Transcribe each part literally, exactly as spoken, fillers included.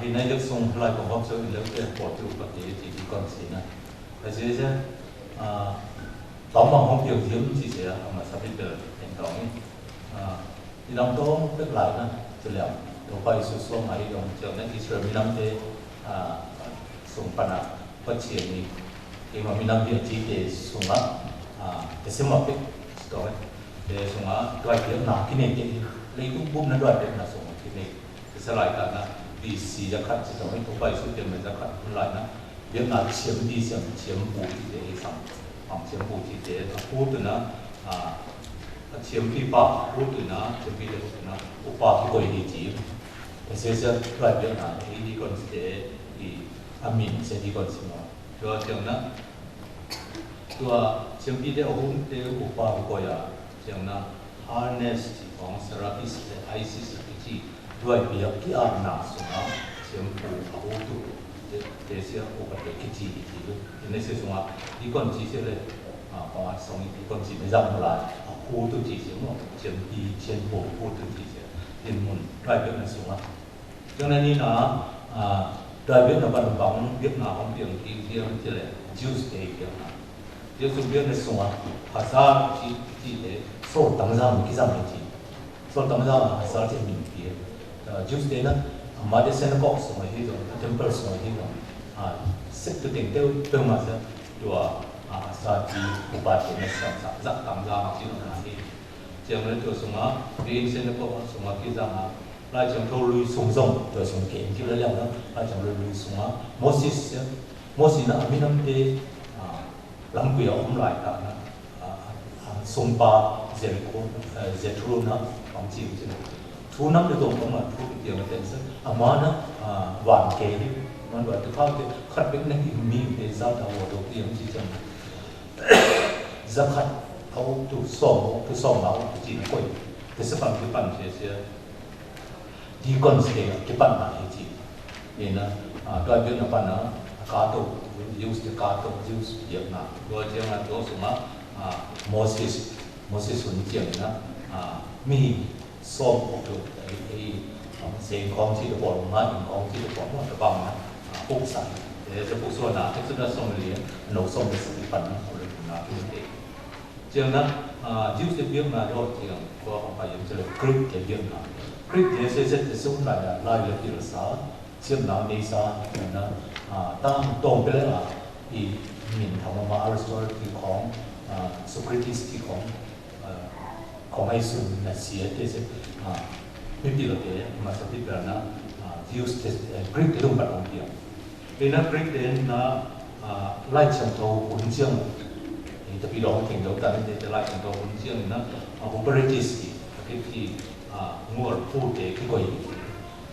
Ri nai dek sung lai kong hom sơ in lek te pô tu pa te ti ti kon si na. Kasi sa, a, tong bang hom piang diam ti sa, a ma sa pi pel en tong ni. A, i dang tong pek lai na, ti liang. Tôba Yêsu sung ai dong, ti na Israel mi nam te, a, sung pa na, pa chi ni. Ti ma mi nam te ti te sung a, a, te sema pek, ti tong, te sung a, duai pek na, kine te, lei tu bum na duai pek na sung a, kine. Te sa lai ta na, B C za khat ci tong, tôba Yêsu te me za khat lai na, Việt Nam chiếm đi, chiếm, chiếm phủ thì thế, sang, sang chiếm phủ thì thế, a, phủ thì na, a, a, chiếm đi ba, phủ thì na, chiếm đi thế, phủ thì na, phủ ba thì quay đi chỉ. Thế sẽ, sẽ, lại Việt Nam, thì đi còn sẽ, thì, a, mình sẽ đi còn sẽ mà. Cho chiếm na, Tua, chiêm pi te ôhun te upa pi koya, chiêm na, Hanes ti kong, Sarapis te Isis ti, duai biak ki a na sung a, chiêm pu a hu tu, te, te sia upa te ki ti, ki ti, te ne se sung a, i kon ti se le, a, kong a sung i kon ti me zang la, a hu tu ti se mo, chiêm pi, chiêm pu, hu tu ti se, tin mun, duai biak na sung a. Cho nên na, a, duai biak na ban bang biak na hong biak ki biak ti le, Jews te biak na. Jews biak na sung a, Hazar ti, ti te, Saul tang zang, ki zang ti. Saul tang zang, Hazar ti min biak. A, Jews te na, a, ma te synagogue sung a hi zong, a temple sung a hi zong. A, sek tu ting teu, teu ma sa, tua, a, Hazar ti, upa te na sang sa, zak tang zang, ti zong na hi. Chiang lê tua sung a, rin sen lê kô sung a ki zang a, lai chiang thô lui sung zong, tua sung kê ki lê liang na, lai chiang lui lui sung a, Moses, Moses na, a mi nam tê, a, lam kui a ôm lai ta na, a, a, sung pa, Jericho, a, Jethro na, bang chiang chiang. Thu năm tê dong kông a, thu kê tiang tê sơ, a ma na, a, van kê, man van tê khang tê, khăt bêk na, i mi tê, za ta, wo dô, tiang chi chiang. Za khăt, a ôp tu sôm, ôp tu sôm, a ôp tu chi na kôi. Tê sơ păng tê păng chi chi. Deacons tê, tê păng na hi chi. Ê na, a, dua biak na păng na, a, ka tô, Jews tê ka tô, Jews biak na. Dua chiang na, dua sung a, a, Moses, Moses hun chiang na, a, mi Sôm ôp tu, ê, ê, seng khong chi tê pô, ma ing khong chi tê pô, ma tê bang na, a, puk sa. Ê, tê puk sua na, tê sua na sôm lê, nô sôm lê sĭ păn na, ôp lê na, tê tê. Chiang na, a, Jews tê biak na, dô chiang, kua khong pa yem chi lê, Greek tê biak na. Greek tê sê sê tê sôm lai na, lai lê tê lê sa, sôm na, nê sa, na, a, tang tông pê lê na, i, min thang ma Aristotle tê khong, a, Socrates tê khong, a, khong ai sun na sia tê sê, a, mi pi lo tê, ma sa pi bra na, a, Jews tê, a, Greek tê dong pat ong piang. Ê na Greek tê na, a, lai chiang thô hun chiang. Ê, ta pi lo hong keng dau ta tê tê lai chiang thô hun chiang na, a, Euphrates tê, a, ki, ki, a, ngor pu tê ki koi.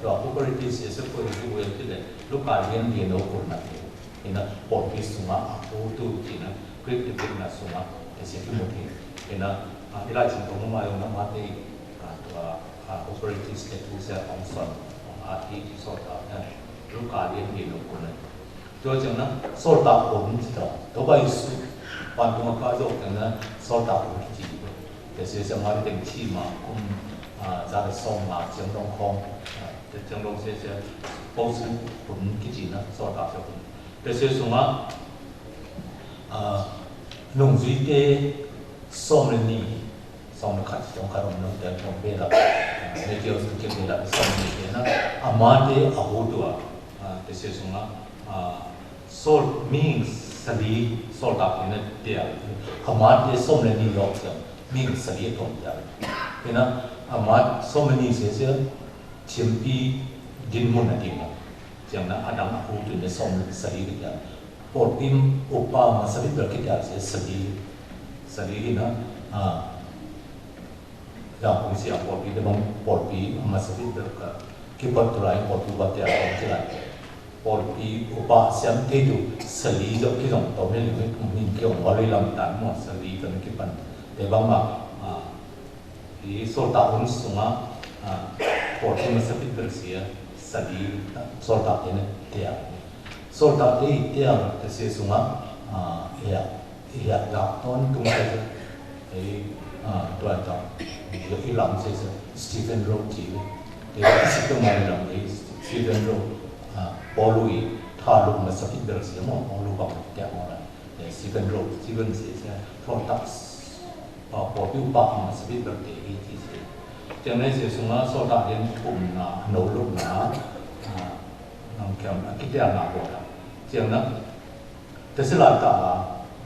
Lo Euphrates tê sê koi ki koi tê lê, lo ka lian lian lo kur na tê. Ê na, pôl pi sung a, a, pu tu ki na, Greek tê na sung a, ê sê ki mô tê. Ê na, a, i lai chiang thô ma yong na ma tê, a, tua, a, Euphrates tê tu sê ong son, ong a ti ti sô ta, na, lu ka lien lien ong kun na. Tua chiang na, sô ta ong ti ta, to bai su, pan tu ma ka zô chiang na, sô ta ong ti. Tê sê sê ma tê ti ma, kum, a, za tê sô ma, chiang dong khong, a, tê chiang dong sê sê, pô su, ong ki ti na, sô ta sê ong. Tê sê sung a, a, nung zui tê sôm lê ni, sôm lê khăt, sôm khăt ôm nung tê sôm bê la. Mê kiêu sôm kiêu bê la, sôm lê ni tê na. A ma tê a hô tua, a, tê sê sung a, a, sô ming sali, sô ta tê na tê a. A ma tê sôm lê ni lôk tê, ming sali tôm tê a. Tê na, a ma sôm lê ni sê sê, Chiêm pi din mun a din a. Chiang na a dang a hu tu ne sôm sari ki tiang. Pôl pi upa ma sari bel ki tiang se sari. Sari hi na, a. Yang kung siang pôl pi de bang pôl pi ma sari bel ka. Ki pôl tu lai pôl pi ba tiang kung ki lai. Pôl pi upa siang te du sari jok ki jong to me li me kung min ki ong wa li lam tan mo sari ka ne ki pan. De bang ma, a. Ê, sôr ta ôn sung a, a, pôl pi ma sapit bêl sia, sari, a, sôr ta ôn tia. Sôr ta ôn tia, ta sia sung a, a, ê, ê, da, ton tung sia, ê, a, tuan ta, ê, i lam sia sia, Stephen Rowe chi, ê, i si tung ma lam, ê, Stephen Rowe, Pôlu ih, tha lŭk ma sapit bel sie mô, Pôlu bang te mô la. Ê, Steven Rope, Steven sie sie, tho tak, ê, pôl piu pak ma sapit bel te ih ci sie. Tiang nai sie sung a, sô ta dien kum na, nô lŭk na, ê, nang kiam, ê, ki tiang na bô ta. Tiang na, Tê sila ta,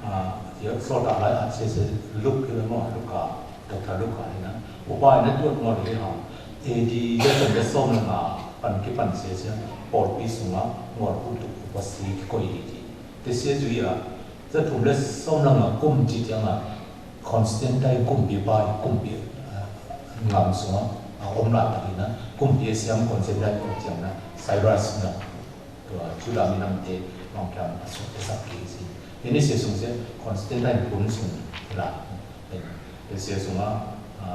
ê, yơh sô ta lai a se se Luk ki le mo, Luka, Doctor Luka ni na. Upa ni tuat mo le ha. Ê di de sen de som na, pan ki pan se se, pôl pi sung a, mo pu tu upa si ki ko i di. Tê se ju ya, tê thum le som na kum ji jang a, Constantine kum pi pa, kum pi, ê, ngam sung a, ê, om la ta ni na, kum pi siam Constantine ko jang na, Cyrus na. Tua Yuda mi nang te mong kiam a suk te sak ki si. Ini se sung se Constantine pun sung la. Ini se sung a, ê,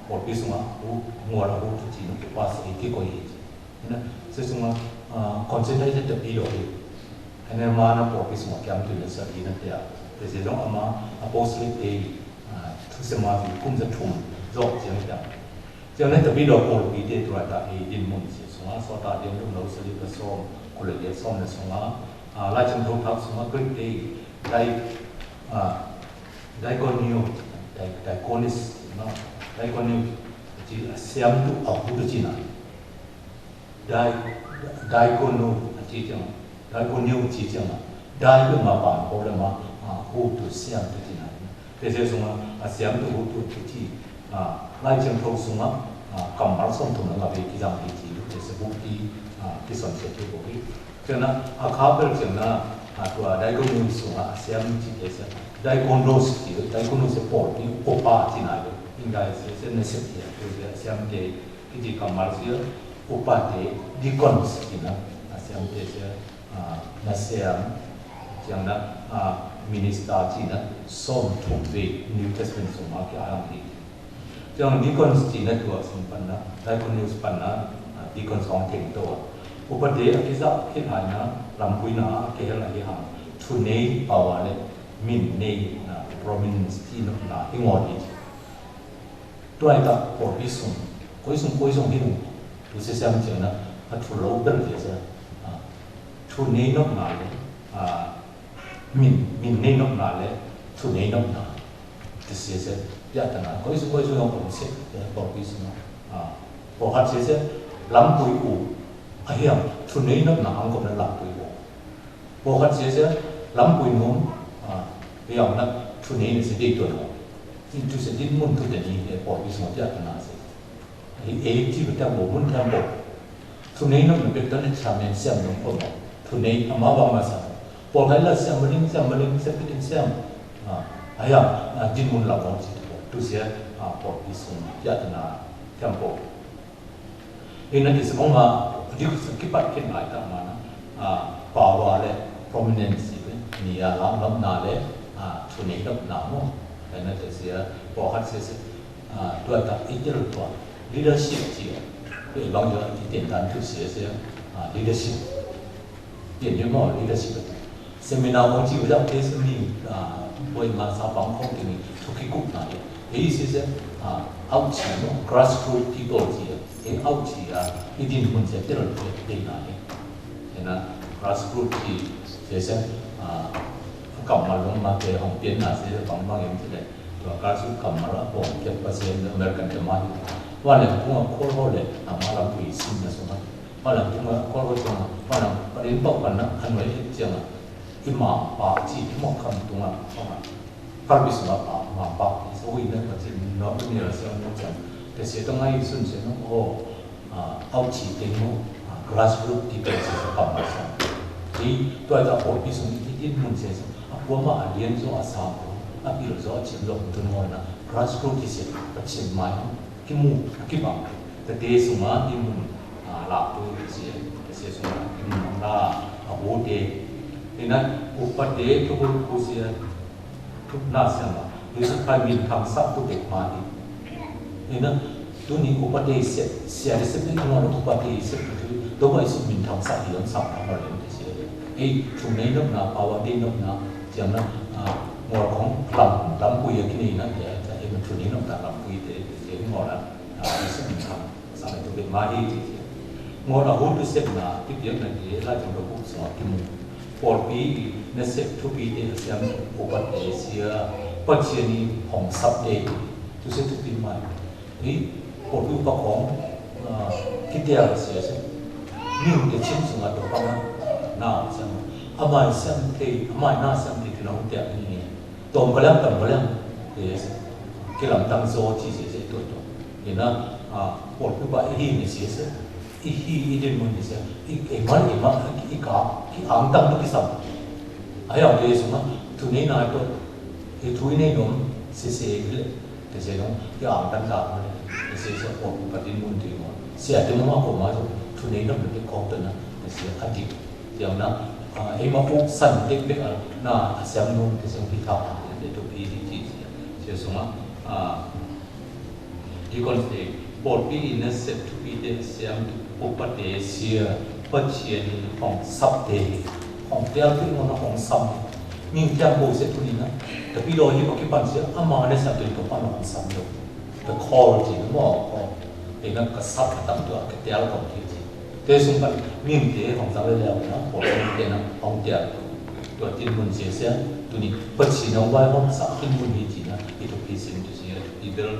pôl pi sung a, u, ngua la u tu ci nu pas e ki ko i. Ini se sung a, ê, Constantine te pi lo i. Ini ma na pôl pi sung a kiam tu ne sa i na te a. Te se dong ama apostolic e, ê, tu se ma vi kum sa thum. Zok jiang kiam. Jang ne ta bi do kol bi te tua ta i din mun si sung a, sô ta din lŭng nô sali ta som, kula ye som ne sung a, ê, lai chang thâu thak sung a, Greek te, dai, ê, diakonio, dai, diakonis, no, diakonio, ci siam tu a hu tu ci na. Dai, diakono, a ci jang, diakonio ci jang, dai le ma ban, ko le ma, ê, hu tu siam tu ci na. Tê se sung a, ê, siam tu hu tu tu ci, ê, lai chang thâu sung a, ê, kam mar som thum na ngă be ki jang hi ci, tê se bu ki, ê, ki son se tu bu ki. Tê na, ê, ka bel tê na, ê, tua diakonio sung a, ê, siam ci tê se, diakonos ci, diakonos se pôl ki, upa ci na yo, ingai se, se ne se ki, tê se siam tê, ki ci kam mar se, upa tê, deacons ci na, ê, siam tê se, ê, na siam, jang na, ê, minister ci na, som thum be, New Testament sung a ki a yang hi. Jang deacons ci na tua sung pan na, diakonus pan na, ê, deacons hong teng tua. Upa tê a ki sa, ki hai na, lam kui na, ki hel a ki hang, thunei, power le, min nei, ê, prominence ci na, na, hi ngô di. Tuai ta pôl pi sung, koi sung, koi sung hi nung, tu se siam jang na, ê, thu lo bel je sa, ê, thunei nok na le, ê, min, min nei nok na le, thunei nok na. Tê se se, ya ta na, koi sung, koi sung yong kong se, ê, pôl pi sung, ê, pôl hat se se, lam kui u, a hiam, thunei nok na ang kong na lam kui u. Pôl hat se se, lam kui num, ê, hiam na, thunei ne se de tuan o. Ti tu se din mun tu te ni, ê, pôl pi sung ya ta na se. Ê, ê, ti bê ta bô mun ta bô. Thunei num na bê ta ne cha men siam num kô mo. Thunei, ama bang ma sa. Pôl hai la siam ma ling, siam ma ling, siam pi ling siam. Ê, a ya, ê, din mun la bô si tu bô. Tu se, ê, pôl pi sung, ya ta na, ta bô. Ê, na ti se mong ma, di ku se ki pat kin ai ta ma na, ê, power le, prominence le, ni ya la, lam na le, ê, thunei lam na mo. Ê, na ti se, ê, pôl hat se se, ê, tua ta, i ti tua, leadership ti, ê, bang yo, i ti ten tan tu se se, ê, leadership. Tiên ñu mò leadership. Seminar ong chi wajak te seminar, ê, bơi ma sa bang kong te ni, thu ki kup na ye. Ê, isi se, ê, auchi no, grassroot people chi ye. Ê, auchi a, i din hun se tel te, te na ye. Ê, na, grassroot chi, se se, ê, kam ma long ma te hong pien na se, bang bang yem te le. Tua grassroot kam ma la, hong pien pa se, American te ma. Wa le, kung a kol ho le, a ma la pui sim na so ma. Pala tunga, kol ko tunga, pala, pala in pau kana, anu e tianga. Ima pa, chi, imo kam tunga, tunga. Pala bisunga pa, ma pa, so wi ne pa chi, no, ni la se, no, chan. Te se tunga i sun se, no, o, ê, au chi te no, ê, grassroot ti te se sa pa ma sa. Ti, tua ta po bisunga i ti mun se sa. A po ma a lien so a sa, a pil so a chin lo, tu no na. Grassroot ti se, pa chin mai, Ki mŭ, ki bang. Tê tê sung a, ki mŭ, ê, lap tu, tê sie, tê sie sung a, ki mŭ la, a hu tê. Ê na, upa tê, tu hu, hu sie, tu na sie ma. Ê suk pai min thang sa tu tê ma hi. Ê na, tu ni upa tê sie, sie tê sie tê ma upa tê sie tu, tu bai suk min thang sa hi, lam sa ma ma len tê sie. Ê, tu nei nop na, pa wa tê nop na, tiang na, ê, mor kong, lam, lam pui a ki nei na, tê, tê, ê, tu nei nop na, lam pui tê, tê, tê, mor na. Ê, i suk min thang, sa mê tu bê ma hi ti ti. Ngawt a hút tu sep na, ti piak na ti, lai tong do buk song a ki mu. Pôlpi i na sep tu pi te siam upat te sia, pat sia ni hong sap te. Tu sep tu pi mai. Ti, pôlpi upat kong, a, ki te a sia sia. Ni te chin sung a to pa na, na, siam. Amai siam te, amai na siam te, tu na hút te a ni. Tôm kơ lăng, tôm kơ lăng. Yes. Kơ lăng tăng so chi si si tuh tuh. Ina, a, pôlpi ba i hi ni si si. I hi i din mun ni si. I, i man, i man, i ka, i ang tăng tuh ki sam. Ai ang tuh Yêsu ma, tu ni na tuh. I tu ni nom, si si i le. Te si nom, i ang tăng tăng. Te si si pôlpi ba din mun tuh mo. Si a tuh ma ko ma tuh. Tu ni nom tuh kong tuh na. Te si a dik. Yang na, a, i ma uk san tek bek a, na, a siam nung te siam pi tau, te tu pi di ci, ci, ci sung a, a, di kon se, pôlpi i na sep tu pi te siam tu pu pa te sia, pa sia ni hong sap te, hong tel pi ngon hong sam, ning tiang bo se tu ni na, tapi lo hi pa ki pan sia, ama ne sa tu pa hong sam yo. The call ci, mo, ko, e na ka sap a tam tua, ka tel ko ki ci. Te sung pan, min te, hong sang le leo na, ko, te na, hong tel. Tua tin mun sia sia, tu ni, pa ci na, wai hong sap tin mun hi ci na, i tu pi sim tu sia, i bel.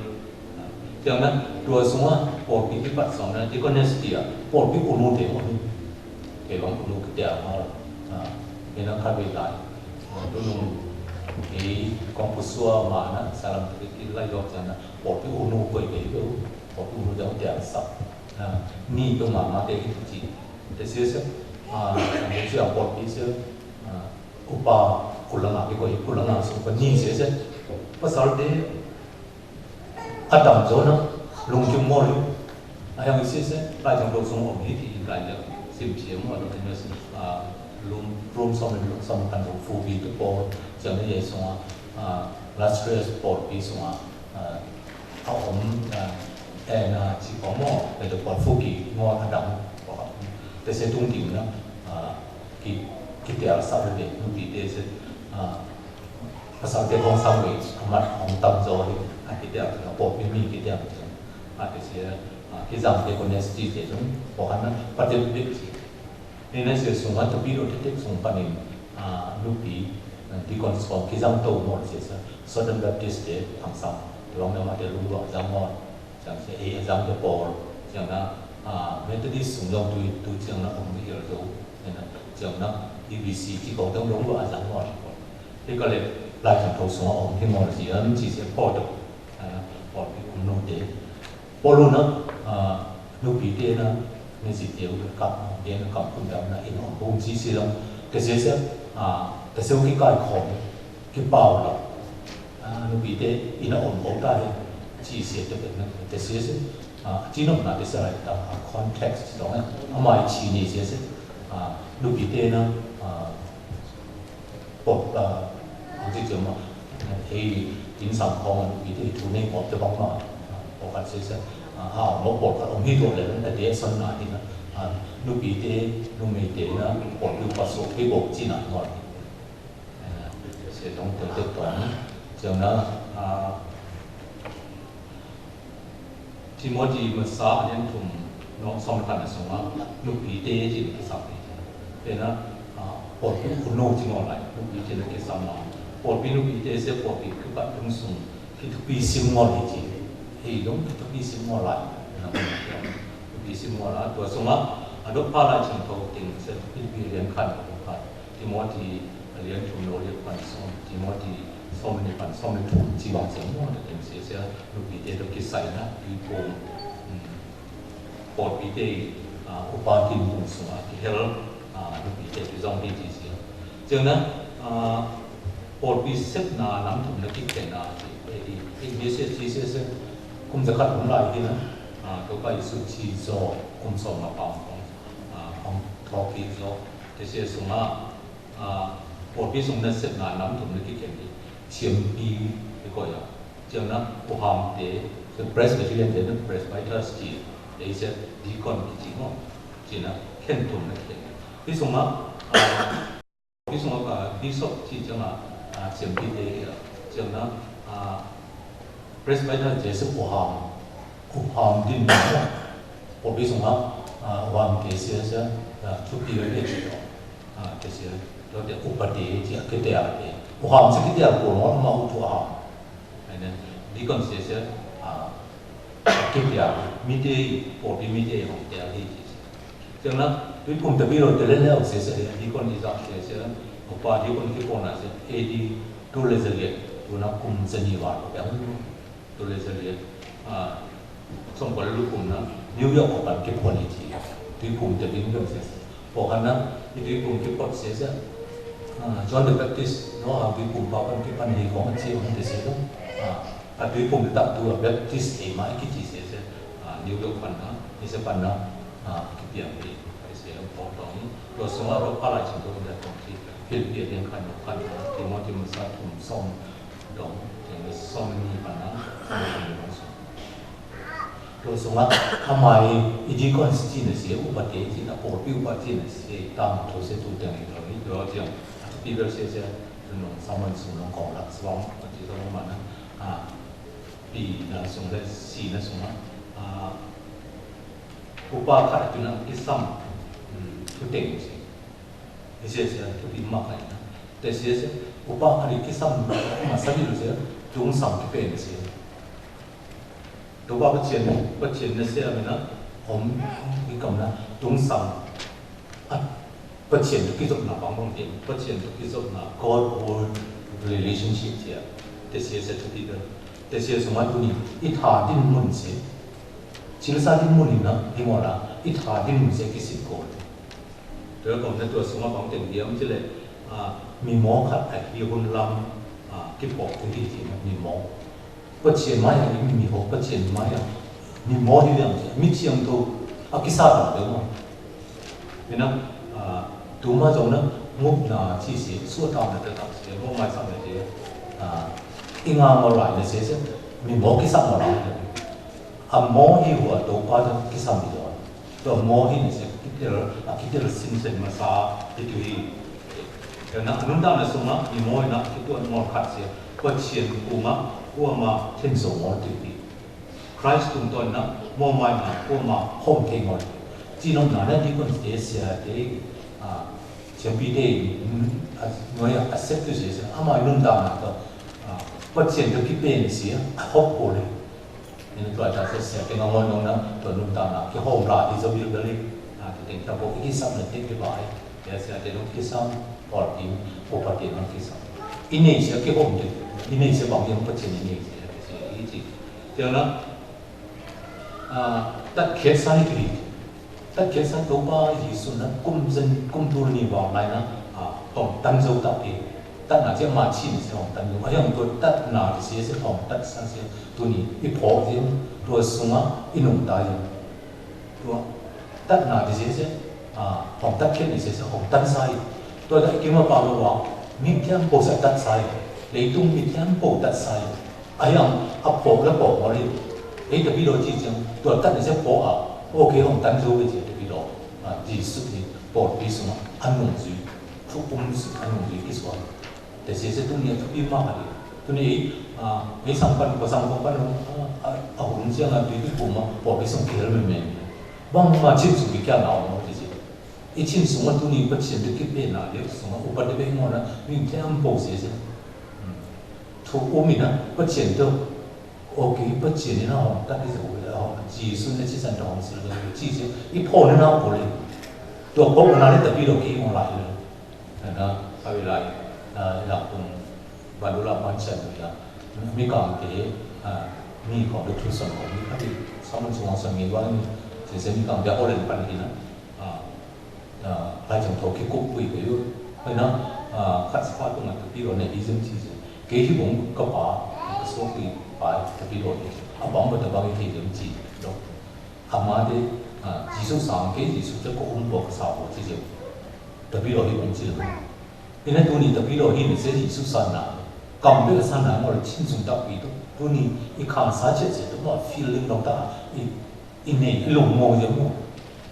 Tiang na, tua sung a, pôlpi ki pat song na, ti ko nes tia, pôlpi unu te, unu. Ke bang unu ke tia, mo. E na ka be lai. Tu nung, e, kong pu sua ma na, salam te ki lai yok tia na. Pôlpi unu koi kei kei, pôlpi unu jang tiang sap. Ni tu ma ma te hi tu ci. Te sia sia, a, sia pôlpi sia, a, upa kula nga kei koi kula nga su pa ni sia sia. Pasal te, a dam zo na, lung jum mo lu. A yang sia sia, lai jang dok sung om hi ti lai jang sim sia mo, dok ina sia, a, lum, rum som, lum som kan dok fu bi tu pôl, jang ni ye sung a, a, Lazarus pôlpi sung a, a, a om, a, e na ci kong mo, e dok pôl fu ki, mo a dam, te se tung ting na, a, ki, ki te a sa de, nu bi te se, a, Pasal te hong sang we, amat hong tam zo hi, a ki te a, a pôlpi mi ki te a, a ki sia, a ki zang te ko nes ci te zong, ko han na, pa te bit ci. Ni na sia sung a, tapi ro te te sung pa ni, a, nupi, a, di kon song, ki zang to mo sia sa, Southern Baptist te, hong sang, long na ma te lung lo zang mo. Chang se, e, a zang te pôl, chang na, a, Methodist sung dong tui, tui chang na ong mi il dong, chang na, E B C ci kong dong dong wa a zang wa. Te ka le, lai chang thâu sung ong hi mo si, am ci se pôl dong, a, pôl pi ong nô te. Pôl lu na, a, nu pi te na, ni si te u kap, te na kap kun dam na, in ong bung ci si dong, te se se, a, te se u ki kai kong, ki pao la. A, nu pi te, ina ong bau ta he, ci sia te pen na, te sia sia, a, ci nom na te sia lai ta, a, context ci dong, a, mai ci ni sia sia, a, nu pi te na, a, pop, a, ang ci cia ma, he, in sang kong nu pi te, tu ne pop te bang ma, a, pop kan sia sia, a, a, mo pop kan ong hi to le, na te son na hi na, a, nu pi te, nu mei te na, pop yu pa so, he pop ci na, no. Sia dong tơl tơl tong. Sia na, a, Timôti mơsa a lian thum, nô, song lĕ păn a song a, nu pi te jing kê sap ni. Te na, a, pôl pi unu jing ngô lai, nu pi te na kê sap ma. Pôl pi nu pi te se pôl pi kê pat tung sung, kê tu pi sim ngô lai jing. Hei dong kê tu pi sim ngô lai. Na, tu pi sim ngô lai, tua sung a, a dôk pha lai jing thâu ting se, pi pi lian khăn a dôk pha. Timôti, a lian thum nô lian păn sôm, Timôti, sôm ni păn sôm ni thum, ci wang siang mô, ta tem sia sia, nu pi te dôk ki sai na, pi pôm, pôl pi te, a, u pa kin bung sung a, ki hel, a, nu pi te pi zong pi ci sia. Siang na, a, pôl pi sep na, năm thum na ki ken na, i, i, i, mi sia, ci sia sia, kum sa khat kum lai ki na, a, dôk pa i su ci zo, kum sôm ma pam kong, a, kong thô ki zo, te sia sung a, A, pôl pi sung na sep na năm thum na ki ken ni. Chiêm pi, pi koi a. Chiêm na, u ham te, Presbyterian te na, Presbyters ki, te se deacon ki chi mo. Chi na, ken thum na ki ken ni. Pi sung a, a, pi sung a, bishop chi chiêm a, a, chiêm pi te ki a. Chiêm na, a, Presbyter te se u ham, u ham din na. Pôlpi sung ha, a, wan ke sia sia, a, thupi we ke sia, a, ke sia, to te upa te, sia ke te a te. Uha mse ke te a ko no ma utu a. Ene, dikon sia sia, a, ke te a, mi te, pôlpi mi te, hong te a, di sia. Sia na, dikon te biro te lele, sia sia, dikon di sia sia, upa dikon ki pona sia, e di, tu le sia, tu na kum sia ni wa, ya. Tui lei sa liet, a, song pal lu kum na, New York ko pan ki pon i ci. Tui kum te bin gam se. Pô kan na, i tui kum ki pot se sa. A, John the Baptist, no, a tui kum pa pan ki pan hi kong ci on te se do. A, a tui kum te tak tu a Baptist e ma ki ci se sa. A, New York pan na, i se pan na, a, ki piang i, i se pô tong i. Lo song a ro pa la ci tong da tong ci. Philippi a den kan no kan na, Timothy ma sa tum song. Dong, jêng song ni pan na, song ni pan na song. Tui sung a, a mai, i dikon si na si, upa te si na, pôlpi upa te na si, tam to se tu teng i to, i to jêng, a tu pi ber se se, tu nong saman sung nong kong lak song, a ti song ma na, a, pi na sung le, si na sung a, a, upa ka tu na, i sam, hmm, tu teng si. Ih sia sia, tui pi ma kai na. Te sia sia, upa ka ri ki sam, ma sa ri lu sia, tung sam ki pe na sia. Tui pa pa chien, pa chien na sia mi na, om, i kam na, tung sam. A, pa chien tu ki zop na bang bang tien, pa chien tu ki zop na, God word relationship sia. Te sia sia tui pi na. Te sia sung a tu ni, i tha din mun sia. Chil sa din mun i na, i mo na, i tha din mun sia ki sit God. Tui kong na tui sung a bang teng hiam ci lĕ, a, mi mo khat a hi hun lam, a, ki pok tu hi ci na mi mo. Pa chien mai a, mi mi ho, pa chien mai a. Mi mo hi liang ci, mi chiang tu, a ki sa tang tui mo. Mi na, a, tu ma zong na, ngup na ci si, sua tang na tui tang si, mo mai sang na ci, a, i nga mo rai na si si, mi mo ki sa mo rai na. A mo hi hua to pa ta ki sam hi hua. To mo hi ne se ki tel, a ki tel sin sen ma sa hi tu hi. Te na nun ta na sung a, ni mo na ki tu mo khat se. Pa chien ku ma, ku ma tin so mo tu hi. Christ tung to na, mo mai na, ku ma hom ke mo. Ci nong na na di kon se se te, a, se bi te, a, no ya accept se se, a ma nun ta na to. A, pa chien to ki pen se, a hop ko le. Ina tuai ta se sia, kei ngà ngoi nong na, tuai nung ta na, ki hom la, i zô bil gali, a, ki teng kia bo, i ki sam na tik ki bai, ya sia, te nung ki sam, or ki, ko pa ki nung ki sam. I nei sia ki hom te, i nei sia bang yang pa chen i nei sia, ki sia, i chi. Tia na, a, tat khiet sa ni ki. Tat khiet sa Tôba Yêsu na kum zen, kum tu ni wa lai na, a, hong tan zô tat pi. Tat na cia ma chin se hong tan zô. A yang tu tat na ti se se hong tat sa se tu ni i pho zi, tu sung a i nung ta zi. Tu tat na ti se se, a, hong tat khiet ni se se hong tan sa i. Tu tat ki ma pa ma wa, mi kiam po sa tat sa i. Lei tung mi kiam po tat sa i. A yang, a pho la pho mo li. Ei ta pi lo chi chiang, tua tat ni se pho a. Ok, hong tan zô we chi ta pi lo. A, Yêsu ni, pho pi sung a, a nung zui. Thu um sung, a nung zui ki sua. Te se se tu ni a thu pi ma ka li. Tu ni, a, ei sang pan, ko sang pan pan, a, a, a hung chiang a tu pi pu ma, pho pi sung ki hel me me. Bang ma chin sung ki kia na mo ti si. I chin sung a tu ni pa chin tu ki pe na, ye sung a, u pa de be mo na, mi kiam po se se. Hmm. Thu um i na, pa chin tu. Ok, pa chin i na hong, tat i sa u la hong, Yêsu na chi san da hong sil da chi se, i pho na na pho le. Tua pho na le ta pi lo ki hong la le. Na, na, sa wi lai, na, i la kung, ba lu la pan chan wi la. Mi kang te, a, mi kang te thu son kong, mi ka ti, sa man sung hong son mi wa ni, se se mi kang te ho len pan ki na. A, A, lai chang thô ki kup pui kơ yu. Hơi na, a, khăt sa pha tung a ta pi lo ne hi zem chi zem. Kei hi bong ka pa, ka so pui pa ta pi lo ne. A bang ba ta bang hi zem chi. Lo. A ma de, a, Yêsu sang kei Yêsu ta ko um bo ka sa bo chi zem. Ta pi lo hi bong chi zem. Ina tu ni ta pi lo hi ne se Yêsu sa na. Kam be sa na mo lo chin sung ta pi tu. Tu ni i khang sa che che tu ma feeling dong ta. I I ne, i lung mong yơh mong.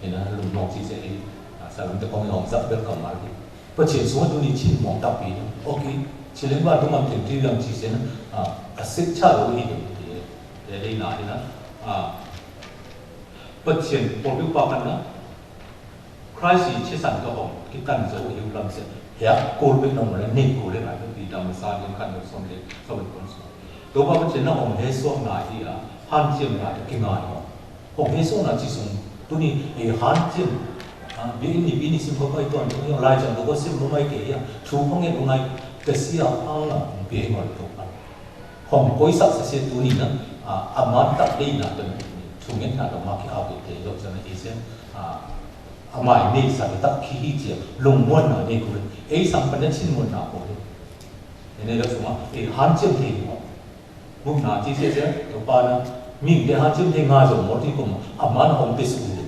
Ina lung mong chi se i, a, sa lung te kong yong zăp bel kong mal di. Pa chin sung tu ni chin mong tap i. Ok, chi leng ba tu mam chin ti yang chi se na. A, a sik cha lo i. Ye, ye, ye, na, ina. A, Bơ̆t sĭn, pôl biu pa kăn na, Kraist chê săn tơ hŏng, ki tăn dô iu lam sĭn. Hia, kôl bĕ nŏng mă lĕ, nê kôl lĕ ngai, bĕ bi dăm sa ding kăn nŏng sŏm lĕ, sŏm lĕ kŏn sŏm. Tơ pa bơ̆t sĭn na hŏng hê sŏ na hia, hăn chiêm na tơ ki ngai hŏng. Hŏng hê sŏ na chi sung, tơ ni, ê hăn chiêm, a, bi ni, bi ni sim kơ bai tuan, tơ ni, lai chăm tơ kơ sim bơ mai kê hia, chu hŏng hê bơ mai, kê sia hăng na, bi hê ngol tơ pa. Hŏng kôi sak sa se tơ ni na, a, a man tak dê na tơ ni, chung ngen na tơ ma ki a bê tê, yôk sa na i sen, a, a mai ni sa ke tak ki hi chia, lung muan na ni kôi, e sang pan na chin muan na kôi. Ê ni lak suma, e han chem thê ni mo. Muk na chi se se, tơ pa na, ming de han chem thê nga zong mo ti kôm, a man hŏng bê su ni.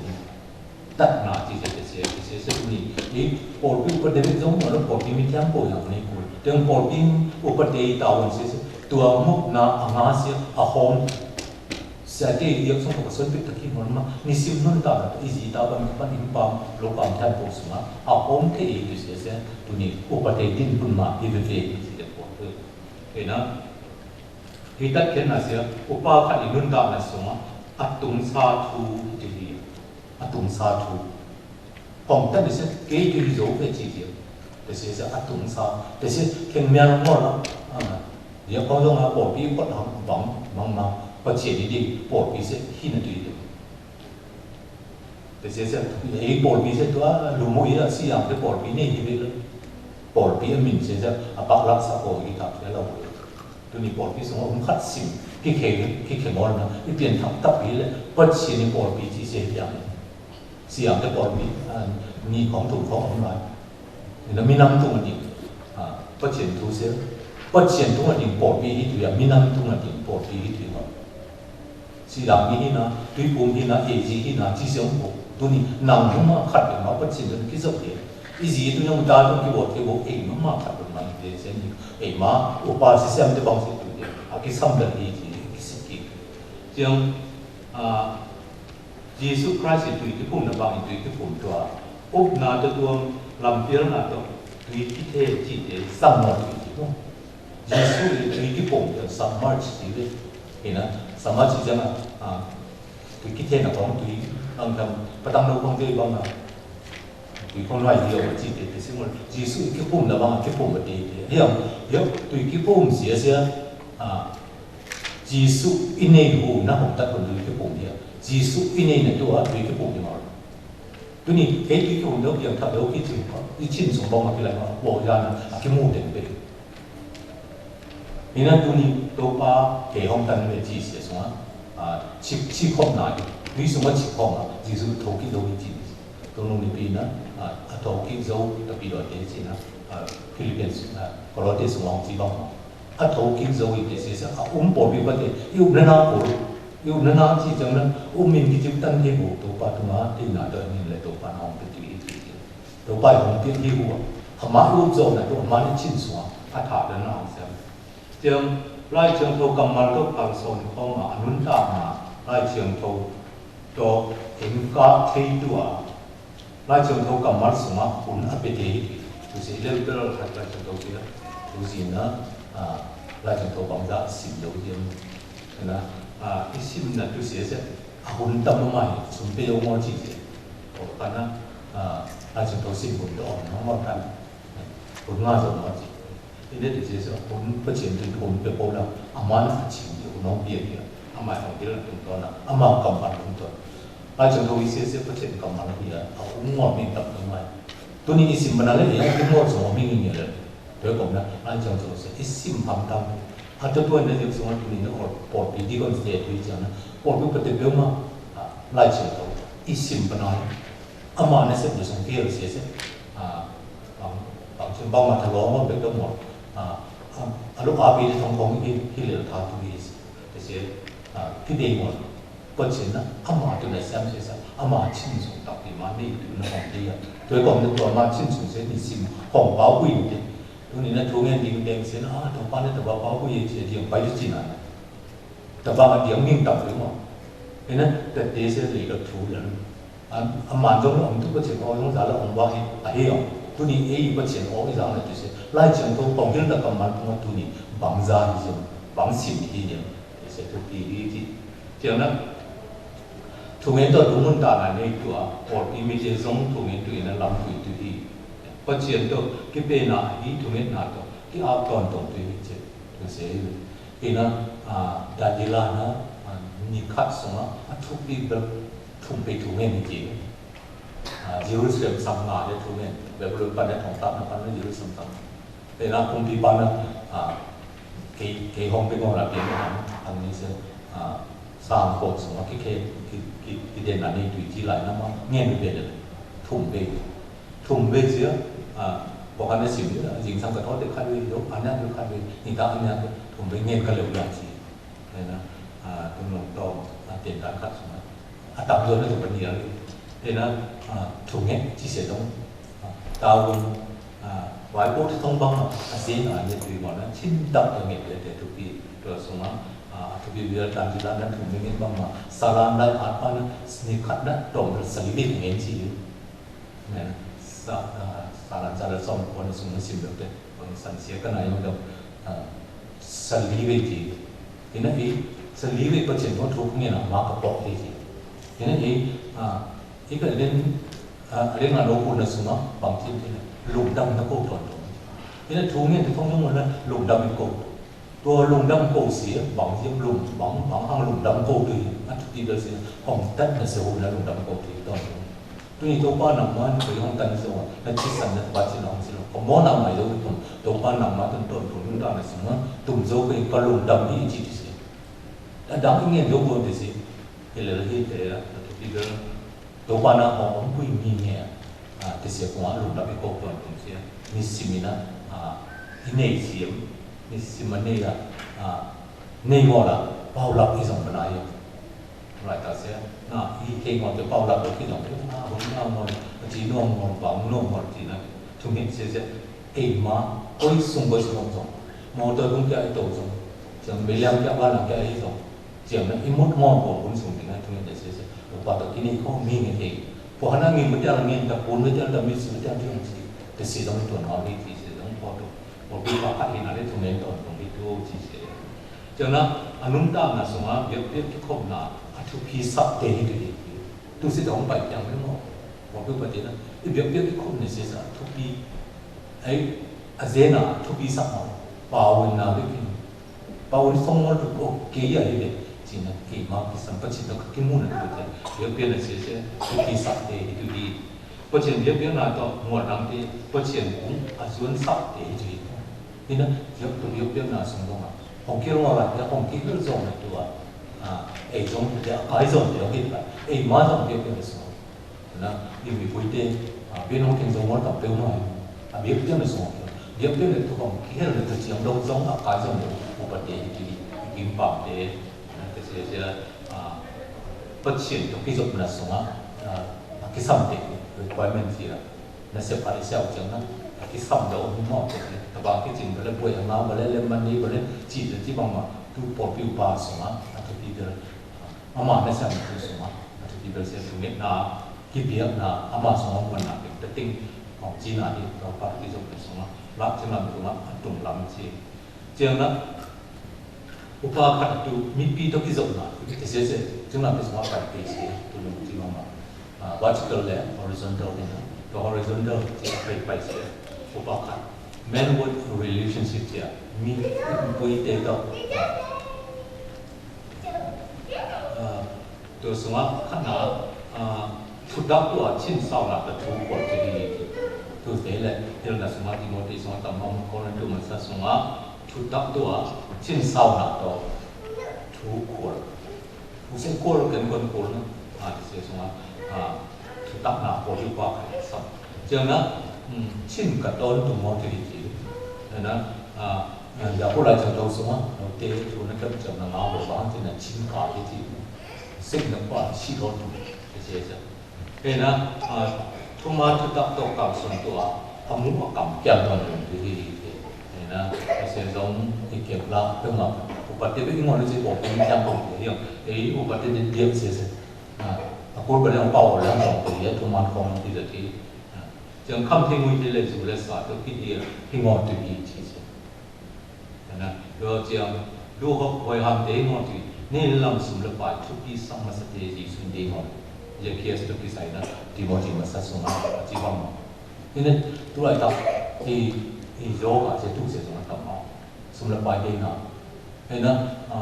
Tât na chi se se se se se ni. I pôl pi upa David zong mo lo pôl pi mi tiang pô yang ni kul. Teng pôl pi upa David tawon se se. Tua muk na a nga se a hom. Sa ke yek song pô ka son pi ta ki mo ma. Ni sim nun ta na i zi ta ban ka ban im pam lo pam tiang pô sung a. A hom ke i tu se se. Tu ni upa David din pun ma i ve ve i zi de pôl pi. Ke na. Hi tât ke na se. Upa khat i nun ta na sung a. A tung sa thu i ti hi. A tung sa thu. Hong tăn tê se, kê tui zô kê chi tiê. Tê se se a tung sa, tê se kheng mian ngol la. A, ya kong zong a pôl pi pôl hang bang, bang ma, pô chi ni di, pôl pi se, hi na tui di. Tê se se, i pôl pi se tua, lu mu i a si yang tê pôl pi ni hi bi la. Pôl pi a min se se, a pak lak sa pôl i tak se la. Tuni pôl pi sung a um khat sim, ki kheng, ki kheng ngol na, i pian thak tak pi le, pô chi ni pôl pi chi se yang. Siam tê pôl pi, a, ni khong tung khong ôm lai. Ni na mi năm tung a ding. A, pô chien tung se. Pô chien tung a ding pôl pi hi tui a, mi năm tung a ding pôl pi hi tui ma. Siam mi hi na, tui pum hi na, e zi hi na, chi siam pô. Tuni, nang mu ma khat ma pô chien tung ki sop ye. I zi tui nang ta tung ki bot ki bot e ma ma khat ma i tê se ni. E ma, upa si siam tê bang se tui ye. A ki sam da hi zi, ki sik ki. Siam, a, Yêsu Kraist i tui ki pum na bang i tui ki pum tua. Uk na tơ tuang lam piel na tơ tui ki the chi te sang mor tui ki pum. Yêsu i tui ki pum tơ sang mor chi te. Ina sang mor chi jang a tui ki the na kong tui ang tam patang no kong te bang na. Tui kong nai hiau chi te te si mor. Yêsu i ki pum na bang ki pum te te. Hiau hiau tui ki pum sia sia. A Yêsu i nei hu na hom tât kon tui ki pum hia. Yêsu i nei na tua tui ki pum hia mor. Tuni kei tui ki pum dau kiang tât dau ki chin ko. I chin sung bang ma ki lai ma bo ya na a ki mu den be. Ina tuni to pa kei hom tât be chi sia sung a. A chi chi khom na. Tui sung a chi khom a. Yêsu to ki dau ki chin. To nung ni pi na a to ki dau ta pi do te chi na. A Philippians a Kolote sung a chi bang ma. A thâu kin dô i te se sa a um pô bi pa te i um na na pô i um na na chi chang na um min ki chim tan te pô to pa tu ma te na doi min le to pa na hong te ti i ti ti to pa hong ti hi hu a ma i um dô na to ma ni chin sua a tha da na hong sem. Chang lai chang thâu kam mal to pal son kho ma a nun ta ma lai chang thâu to em ka thei tu a. Lai chang thâu kam mal sung a hun a pe te hi. Tu se lel bel khat lai chang thâu se. Tu si na, a, lai chang thâu bang za sim dâu yem. Na, a, i sim na tu se se. A hun tam ma mai, sum pe yô ngol chi se. O, ka na, a, lai chang thâu sim hun dâu, ngol kan. Hun nga dâu ngol chi. Ine te Yêsu a hun pachien tun hun pe pô la, a man a ching di hun ong pia pia, a man ong pia la tung ton a, a man kam pan tung ton. Lai chang thâu i se se pachien kam man pia, a hun ngol ming tam tung mai. Tuni i sim bana le, ya i ngol so ming ni le. Te kom na, lai chang thâu se, i sim ham tam. A te tuan ne Yêsu tuni ne or, por pi di kon se tu i chang na, por pi pate pe ma, a, lai chang thâu, i sim bana le. A man ne se, du song ke se se, a, Bang, bang chun bang ma tha lo mo be do mo. A, a, a lo a bi de thong thong hi, hi le tha tu hi. Te se, a, ki de mo. Pô chin na, a ma tu na siam se sa, a ma chin sung tak pi ma ni tu na hong de ya. Tu kong na tu a ma chin sung se ni sim hong bao bui de. Tu ni na tu ngen ding deng se na, a, tu pa na tu ba bao bui ye che ding bai de chin na. Tơpă mă diang ning tăm tui mă. Ê nă, tơdê se lê găp chu lăn. A, a man zong lă ong tu pă chê kơ zong za lă ong wa hê, a hê ong. Tu ni ê i pă chê ong i zang lă tu se. Lai chiang tu kong hil ta kăm man tu mă tu ni. Bang za hi zong, bang sim hi zong. Ê se tu pi hi ti. Chiang nă. Thong ên tŏ dŭng mŭn ta na ne tua, or imitation thong ên tui na lam tui tui hi. Pă chiên tŏ, ki pe na hi thong ên na tŏ, ki ap ton tong tui hi che, tui se hi. Ina, a, Daniela na, a, ni khat sung a, a thuk pi bel thum pe thong ên hi che. A, Jerusalem sang na de thong ên, Babylon pă de thong tap na pă na Jerusalem sang. Ê, na kŭm pi păn na, a, kei, kei hŏng pi ngŏ la pi ngŏ, ăn ni se, a, sang kŏ sung a ki khe, ki, ki, ki den na ni tui ji lai na ma, ngên pi pe le, thum pe, thum pe sia, a, bŏk ăn ni sim ni, a, jing sang ka thŏ te khăn we, yo, ăn ni khăn we, ni ta ăn ni thum pe ngên ka leo la ji. Ê na, a, tŭ nông tŏ, a, tên tan khăt sung a. A, tăm dua na tŭ bơni a. Ê na, a, thung ngĕt, chi se dong. A, tao gong, a, wai pô tŭ thong bang, a, a, sên, a, ngĕt tui mơ̆n, a, chin dap tŭ ngĕt lĕ tŭ pi, tŭ sung a, a, tŭ pi bia tan chi lan na thung ngĕt bang, a, sa lan lai a pa na, sni khăt na, tŏm sa li bit ngĕt chi yu. Ê na, sa, a, sa lan sa lan song kô na sung na sim dong te, bang san sia ka na yong dong, a, sa li bit chi. Ê na i, sa li wê pă chen nô thô kơ ngên a ma kơ pŏk tê jê. Ê na i, a, i kơ leng, a, leng a nô kŭn na sung a, bang chen tê na, lŭng dăm na kô ton ton. Ê na thô ngên tê phong yong na, lŭng dăm i kô. Tơ lŭng dăm kô si, bang yêm lŭng, bang, bang hăng lŭng dăm kô tui, a, tui bel si, hong tat na se hô na lŭng dăm kô tui ton ton. Tui tô̆ pa nang ma, tui hong tan sô, na chi san na tô̆ pa chi nang si lo. Kô mô nang ma yô tôm, tô̆ pa nang ma tôm tôm tôm tôm na sung ma, tôm yô kơ kơ lŭng dăm i chi tê si. Đa dăm i ngên yô kơ tê si. Kê lê lê hi tê, a, tô̆ pi gơ. Tô̆ pa nang hong hong pui mi ngên. A, tê si kô lŭng dăm i kô tôm tôm si. Mi si mi na, a, i nê si, mi si ma nê a, a, nê ngô la, pao lăp i song pa na yô. Lai ta se, na, i kê ngol te pao lăp ki nong, na, hong na ngol, a chi nong ngol, bang nong ngol chi na, thung hên se se, ê ma, ôi sung bơi sung sung, mô tô hung kia i tô sung, chiang bê liang kia ba na kia i sung, chiang na i mut ngol bông bun sung ti na thung hên se se, lu pa tô ki ni kô mi nge te, pô hana mi mut yang ngen ta bun mut yang ta mi su ta thung si, te si dong tuan hao ni ti si dong pô tô, pô bi pa ka hi na le thung hên ton thung hên tu si se. Chơ na, a num ta na sung a, biăk biăk ki khop na, a thu phi sap te hi tu hi. Tu si dong bai piang le mo. Wa pi pa te na, i biăk biăk ki khop ne se sa, thu phi, ai, a ze na, thu phi sap mo. Pa win na biăk ki. Pa win song mo tu ko, ke ya hi le. Chi na ke ma ki sam pa chi na ki mu na tu te. Biăk biăk na se se, thu phi sap te hi tu hi. Pô chen biăk biăk na tŏ, ngol nang te, pô chen kung, a zuan sap te hi tu hi. Ê na, yŏk tŭ yŏk biăk na sung dong a. Hong kil ngol a, yŏk hong kil zong na tua. A, ê zong tua, a kai zong tua, ê kai. Ê ma zong biăk biăk na sung. Na, ê mi pui te, a, biăk nong keng zong ngol tăm peu na. A biăk biăk na sung. Biăk biăk na tua hong kil na tua chiang dong zong, a kai zong na. U pa te, ê ti, ê kim pam te. Na, te se se, a, pă chiên tŏ ki zop na sung a. A, a ki sam te, requirement sia. Na se Pharisai chiang na, a ki sam dô ni mâo te, ta bang ki ching bale bue ma bale le mani bale chi le chi bang ma, tu pô piu pa sung a, a tu pi de, a ma na se tu sung a, a tu pi de se tu nge na, ki biak na, a ma sung a mâo na, te ting, kong chi na ni, kong pa ki zop na sung a, lak chi lam sung a, a tung lam chi. Chiang na, u pa khat tu, mi pi tŏ ki zop na, te se se, chiang na pi sung a pai pi se, tu nung chi ma ma. A, vertical le, horizontal le, tŏ horizontal, chi pai pai se, u pa khat. Manward relationship chi a, mi, mi pui te tŏ. A, Tui sung a kha na, a, thutak tua chin sau na ta thu kual ci di. Tui te le, til na sung a Timothy sung a tam mong ko na tu ma sa sung a, thutak tua chin sau na to thu kual. Thu se kual ken kon kual na, a, ti se sung a, a, thutak na kual yu kwa kha sa. Jang na, mm, chin ka ton tu mo ti di ci. Na, a, a, ya ko lai chang tau sung a, no te tu na tam chang na ngau ba bang ti na chin ka ti ci. Sik na kwa shi lo tu. Ti se sa. Ê na, a, thu ma thu tak to kam sun tu a. A mu a kam kian ton tu ti di. Ê na, a se zong i kian la tu ma. U pa ti bi ngol si ko pi kian ko ti di. Ê, u pa ti di di se se. A, a kur ba liang pau liang zong ti di. Thu ma kong ti di ti. Jang kham thi ngui thi le zu le sa to ki di, thi ngo to ki chi se. Na, yo jang, Lu hŏk huai ham dê ngŏ tui, ni lam sum leh pai, thupi sang mă sa tê Yêsu dê ngŏ. Yê kiê sŭ tŭ ki sai na, Timôti mă sa sung a, a ci bang. Ni nê, tu lai ta, i, i yo ka, se tu se sung a tam ma. Sum leh pai dê na. Hê na, a,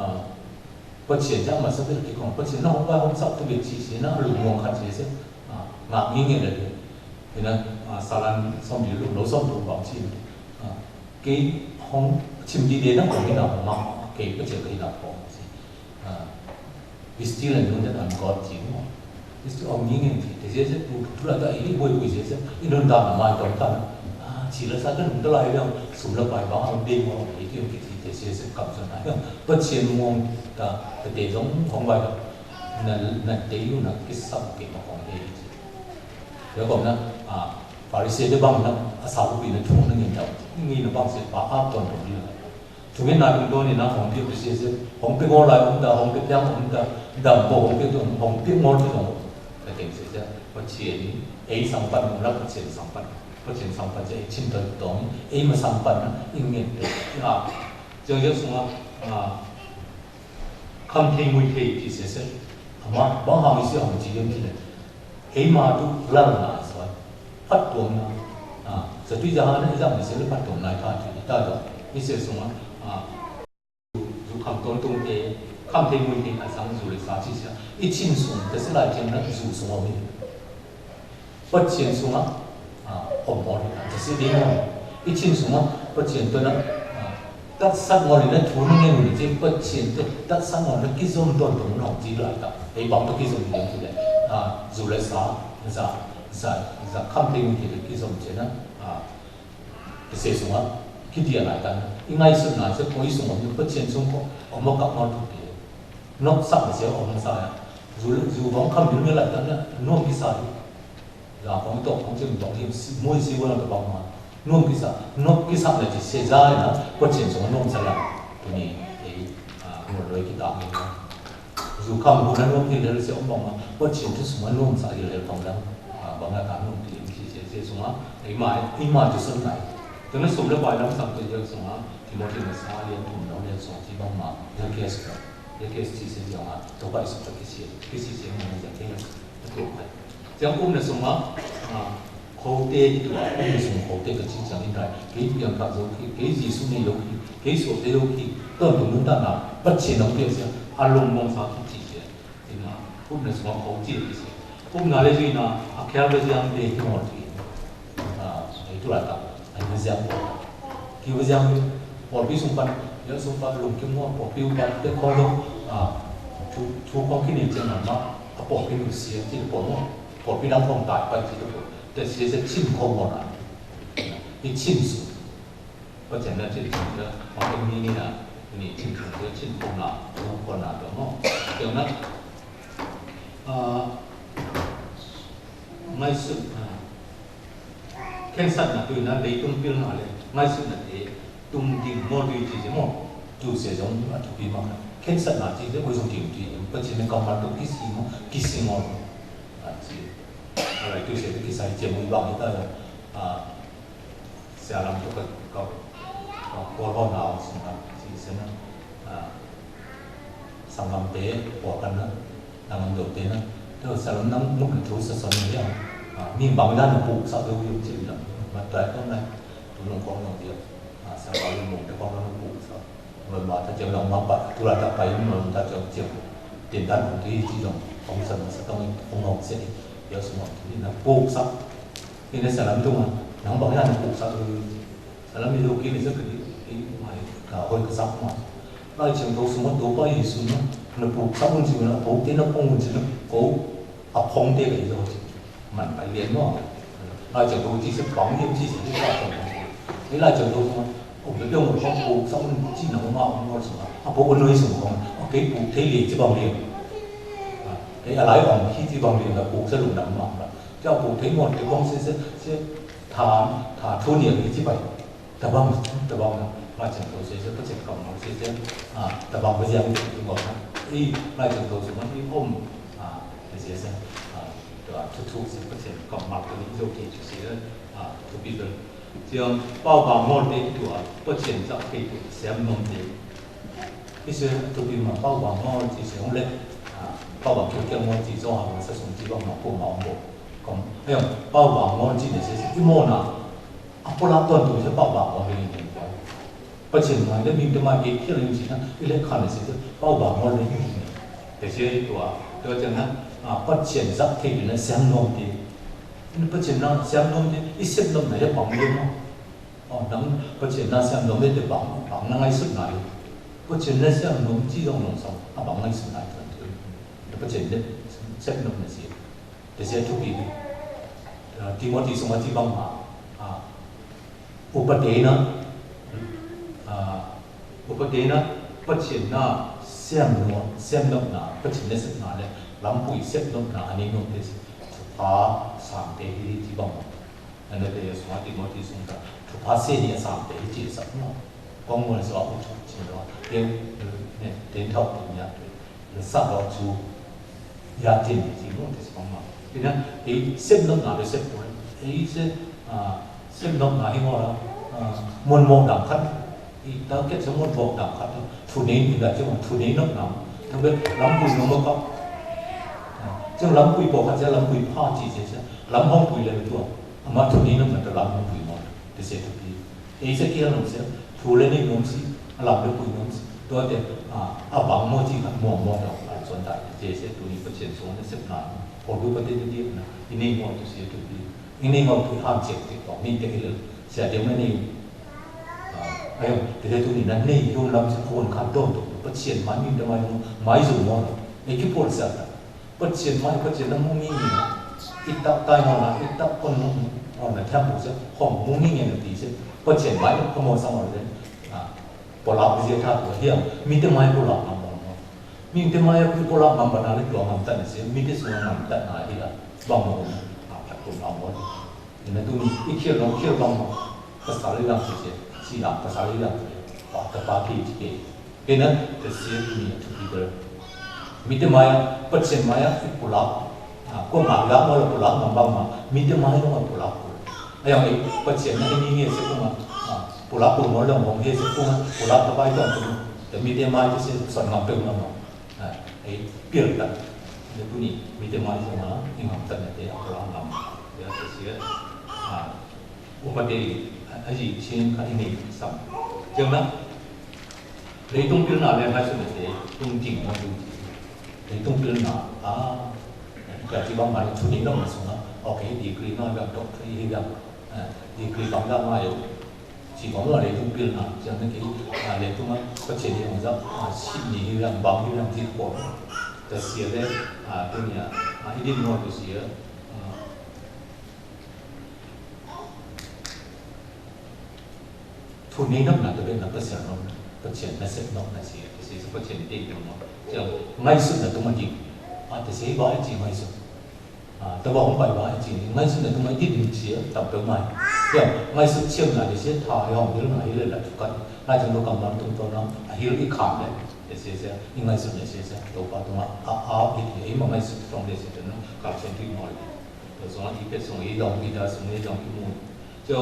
Pă Chin jang mă sa tê ki kong, Pă Chin na hŏng pai hŏng sa tŭ bê ci se na, lu mong khat se se, a, ngă nging ngê leh. Hê na, a, sa lan sŏm yu lu, lu sŏm tŭ bang ci. A, Kei hŏng chim di dê nă hŏng hina hŏng mă, kei pă chê kei hina hŏng si. A, we still and know that I'm God ji mă. We still hŏng nging ngin ji. Tê jê jê tu, tu la ta i bôi bôi jê jê. I nun ta nă mai tong ta nă. A, chi la sa ta nun ta lai liang. Sum la pai bang hŏng dê mă hŏng i ti hŏng kei ti tê jê jê kam sa nă. Pă chê mong ta, ta tê dong hŏng bai ta. Nă, nă tê yu nă kei sa kei mă hŏng hê ji. Yua kŏm nă, a, Pharisee dê bang nă, a sa lu pi nă chung nă ngin dau. Ngin nă bang sê pa ap ton ton yu nă. Chung ngen na tung to ni na hong piek pê sie sie, hong piek ngol lai ôm ta, hong piek piang ôm ta, dam bo hong piek tung, hong piek ngol pi tung. Ka teng sie sie, Pă Chin, ei sang pan ôm lăk Pă Chin sang pan, Pă Chin sang pan sie, ei chin tơ tong, ei ma sang pan na, ing ngen tơ, na. Jang jang sung a, a, kham thei mui thei ti sie sie, a ma, bang hang i sie hong chi yem ti le. Hei ma tu lal na soi. Phat tuôm na. A, sa tui ja ha na i jang ni se le phat tuôm na i tha tui i ta do. I se sung a. A, zu kham tuôm tung te. Kham te mui te a sang zu le sa chi sia. I chin sung, ta se lai chin na zu sung a mi. Pă Chin sung a. A, hom mo le. Ta se de mo. I chin sung a. Pă Chin tu na. A, Tăt sat ngol inai thu nâng enu ni jêng pơt sien tơ, tăt sat ngol inai ki zôm ton tông nong ji lai tăk. Ê bang tơ ki zôm yơng ki lĕ. A, zu lĕ sa, za, za, za khăm têng ki lĕ ki zôm jêng na. A, tơ se sung a, ki dia lai tăn. I ngai sŭn nai sŭn ko i sung a, pơt sien sung ko, ôm mâ kăk ngol tŭ ki. Nôk săk lĕ se ôm sa ya. Zu, zu bang khăm yŭ ni lai tăn na, nôm ki sa yŭ. Yua kông tôk kông jêng dŏng him si, mui si wơng tôk bang ma. Nôm ki sa, nôm ki sa na ji se zai na, pơt sien sung nôm sa la. Tui ni, ê, a, nôm lôi ki ta mi na. Zu khăm hu na nôm ki lel se ôm bang ma, pơt sien tu sung nôm sa ki lel tong la. A, bang na ta nôm ki lel si se, se sung a, ê ma, ê ma tu sung nai. Tu na sung lel bai lam sam tu yơng sung a, Timôthê ma sa lel tum nôm lel sung ti bang ma, yơng kes ka. Yơng kes ti se yơng a, tu bai sung ta ki se, ki se se ma yơng kes. Tu bai. Jang ŭm na sung a, a, khâu tê ti tua, ŭm na sung khâu tê ka chi jang in rai, kei piang ka yô ki, kei Yêsu ne yô ki, kei sô tê yô ki, tơm tơm nun ta na, pơt sien nong piang sia, a lông mong sa ki chi sia, ti na, ŭm na sung a khâu chi ki sia, ŭm na lĕ ji na, a khel lĕ jang tê ki mong ti, a, ai tu la ta, ai na jang. Ki wơ jang, pôl pi sung pan, yua sung pan lung kim ngô, pôl pi u pan, tê khong lung, a, chu, chu khong ki ni jang ma, a pôl pi nu sia, chi pôl ngô, pôl pi dang khong tai, pai chi pôl, tê sia sia chim khong ngô na. Ni chim su. Pơt sien na chim su, ya, khong mi ni na, ni chim su, ya chim khong na, khong na, khong na, khong na. A, ngai sŭt, a. Kheng sat na tui na lei tung pil na le, ngai sŭt na te, tung ding mô tui chi chi mô, tu se zong a tu pi ma. Kheng sat na chi te, bui zong ding tui, pơt chi ne kăm ma tu ki si mô, ki si mô. A chi. A lai tu se ki sai chi mô bang ta, a, sia lam tu ka, ka, ka, ko ho na, sung na, chi se na, a, Sang ngăm pê, pua kăn nă, nă ngăm dôk pê nă. Tơ sa lăm nă mŭt nă thu sa săn nă yă. A, mĭn bang nă nă pŭk sa tơ yŭ jêng nă. Mă tơl tơ nă. Tơ nông kông nông yă. A, sa ba yŭ mông tơ kông nă pŭk sa. Mă mă tơ jêng nông mă pă, tu la tơ pă yŭ mă tơ jêng jêng. Tiên tăn kông tơ yŭ jêng nông. Kông sa nă sa tông kông nông sê. Yă sa nông tơ yŭ nă pŭk sa. Yŭ nă sa lăm tung nă. Nă bang nă nă pŭk sa tơ yŭ. Sa lăm yŭ kĭ nă sa kơ yŭ. Yŭ mă yŭ. Ka hôi ka sa mă. Lai Chang Tô sung a tô pa Yêsu na, nă pŭk sa un si na, pŭk tê nă pŭk un si na, kô, a phong tê kơ yô si. Măn pai lien mô. Lai Chang Tô chi sĕ phong yêm chi sĕ chi sa phong. Ê Lai Chang Tô sung a, ôm tê yô phong pŭk sa un chi na ma un mô sung a, a pŭk un nui sung phong, a kê pŭk tê lien chi bang lien. A, kê a lai ôm chi chi bang lien la pŭk sa lŭng nă ma. Chao pŭk tê mô tê phong sĕ sĕ, sĕ, tha, tha thu niêng chi pai. Tơbang, tơbang, Lai Chang Tô sê sê, pơchĕt kăm mă sê sê, a, tơbang bơ yang tơbang, i, Lai Chang Tô sung mă i ôm, a, sê sê, a, tơbang, thu thu sê pơchĕt kăm mă tơbang, i dô kê sê, a, thu pi bơ. Chiang, pao ba mol tê tua, pơchĕt zăk kê tua, sem mơm tê. Ih sĭ tŭ pi ma pau bang ngol ci sĭ hŏng lĕ, a, pau bang kiêu kiêu ngol ci sô hăng sa sung ci bang ma kô ma ong bo. Kŏm, ayŏng, pau bang ngol ci nê sĭ sĭ ih mô na. A pô la tuan tu sĭ pau bang ngol nê nê. Pă chin ma lĕ mĭn tơ ma ih kiêu lĕ ci na, ih lĕ khan nê sĭ sĭ pau bang ngol nê nê. Tê sĭ tua, tua chan na, a, pă chin sak thê na sem nôm tê. Pă chin na sem nôm tê, ih sem nôm na lĕ bang lĕ nô. Ơ, nang pă chin na sem nôm mê tê bang, bang na ngai sut na yô. Pă chin na sem nôm ci dong nong song, a bang ngai sut na yô. Pă chin na sem nôm na sĭ. Tê sĭ tŭ pi. Ơ, Timôti sung a ci bang ma. A. Upađena. A. Upađena, pă chin na sem nôm, sem nôm na, pă chin na sut na lĕ, lam pui sem nôm na, a nê nôm tê sĭ. Pha sang tê hĭ ci bang ma. Anai tê yô sung a Timôti sung ta, thupha seni a sang tê hĭ ci sa no. Kông môn sô a u chuk chin ro. Tê, nê, tê thok tê nyat tê. Nê sa ro chu. Ya chin ci no tê sô ma. Tê na, tê sep nop na tê sep pô. Tê sep, a, sep nop na hĭ ngô ra. A, môn mô dang khăn. Ih ta kĕt sa môn mô dang khăn. Thu nê, ih ta chông thu nê nop na. Tê bê lam pui nô mô kâo. A, chông lam pui pô khăn sa lam pui pha ci sa. Lam hŏng pui lĕ tua. Ama thu nê nŏm na ta lam nŏm pui nŏm. Tê sê tŭ pi. Ê sê kiăng nŏm sê. Thu lĕ nê nŏm sĭ. A lam lĕ pui nŏm sĭ. Tua tê, a, a bang mô sĭ khăn mô mô nŏm. A, suan ta. Tê sê tŭ ni pă chin suan nê sep na. Hô du pă tê tê tê na. Ih nê mô tŭ sê tŭ pi. Ih nê mô tŭ han sê tê tŭ. Ni tê ih lĕ. Sê tê mê nê. A, ayŏng, tê tê tŭ ni na nê yôm lam sê khôn khăn tôm tŭ. Pă chin ma ni tê ma yôm. Ma yôm mô. Ê ki pôl sê ta. Pă chin mai, pă chin na mung ni ni na. Ih tăk tai mô na, ih tăk kon mung, mô na thiăm bu sê, hŏng mung ni ni na ti sê. Pă chin mai, pă mô sa mô sê. A, pô lăp bi sê tha tu hiam, mi tê mai pô lăp ngam mô mô. Mi tê mai pô lăp ngam ba na lĕ tua ngam tăn sê, mi tê sung ngam tăn na hi la. Bang mô na, a, phat pô lăp mô. Ih na tŭ ni, ih khiêl nô, khiêl bang mô. Pă sa lĕ lăng sê sê, sĭ lăng, pă sa lĕ lăng sê. Pă, ta pă ki, ki. Kê na, tê sê tŭ ni tŭ pi dơ. Mi tê maya, pă chin maya, ih pulak. A, kô ma lak ma la pulak ma bang ma. Mi tê maya ma pulak. Ayŏng ih, pă chin na ih ni nge sê kô ma. A, pulak kô ma la ma nge sê kô ma. Pulak ta bai tong kô ma. Tê mi tê maya tê sê sŏn ngam pê ma ma. A, ih pil ta. Tê tŭ ni, mi tê maya sê ma, ih ngam ta na tê, pulak ngam. Ya, tê sê, a, Upađe, a, a, ih, chin, a, ih, ni, sam. Jang na, lei tung pil na, lei hai su ne te, tung jing, ma tung jing. Lei tung pil na, a, ka ci bang ma, chu ni nong na su na, ok, degree na, bang doctorate hi bang, a, degree bang da ma yo. Ci bang ma lei tung pil na, jang na ki, a, lei tung ma, ka ci ni nong za, a, ci ni hi bang, bang hi bang, ci ko. Ta sia le, a, tu ni a, a, i din mo tu sia, a, Thu nê nŏm na tơbeh na pơsian nŏm, pơsian na sep nŏm na sia, tơsê sa pơsian tê nŏm nŏm. Sia ngai sut na tơma jing. A tơsê ba ih jing ngai sut. A tơba hŏng bai ba ih jing ngai sut na tơma jing sia tăm tơma. Sia ngai sut sia na tơsê tha ih hŏng hil na hil la tu kan. Na jang lu kam nŏm tung tơ nŏm a hil ih kham le. Tơsê sia ih ngai sut na sia sia tơ pa tơma a a ih ih ma ngai sut trong le sia tơ nŏm kam sia tui mol. Tơ song ih pet song ih dong ih da song ih dong ih mu. Sia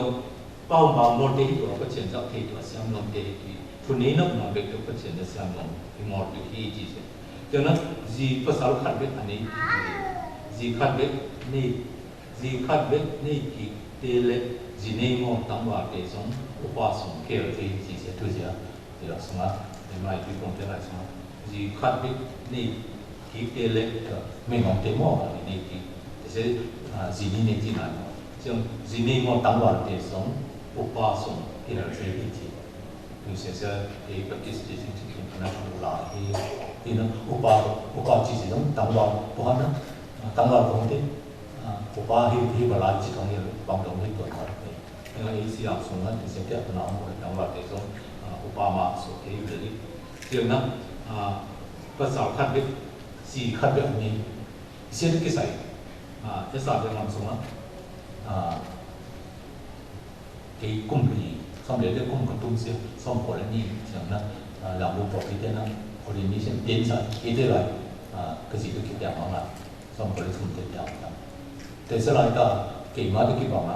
Pau bang mol tê hi tua, pơsian sak tê tua, siam nong tê hi tui. Thu nê nŏm nong bek tua, pơsian na siam nong, hi mol tui hi ji se. Tua na, ji pơsal khat bek anai, ji khat bek nê, ji khat bek nê ki tê lĕ, ji nê ngol tang wa tê song, upa song, kel tê ji se tu ji a. Tê lak song a, tê mai tui kong tê lai song a. Ji khat bek nê ki tê lĕ, mê ngong tê mô, nê ki. Tê se, ji nê nê ji nai mô. Sia ji nê mô tang wa tê song, upa song, kel tê hi ji. Tui se se, ê Baptist tê sing sing sing kana song la hi. Ina upa, upa ji ji song, tang wa, upa na, tang wa kong tê, upa hi, hi ba la ji tong hi, bang dong hi tuan wa. Ina isi yang sung na, tê se tê tuna ong, tang wa tê song, upa ma song, hi ba li. Sia na, pơsal khat bek, ji khat bek nê. Sia tê kê sai. Ê sa tê ngam sung na. Kê kum kê, song lê tê kum kê tum sia, song kô lê ni, sia na, la bu pô kê tê na, kô lê ni sia tê sa, kê tê lai, kê si kê tê ma na, song kô lê tum tê tê ma. Tê sa lai ta, kê ma tê kê ba ma,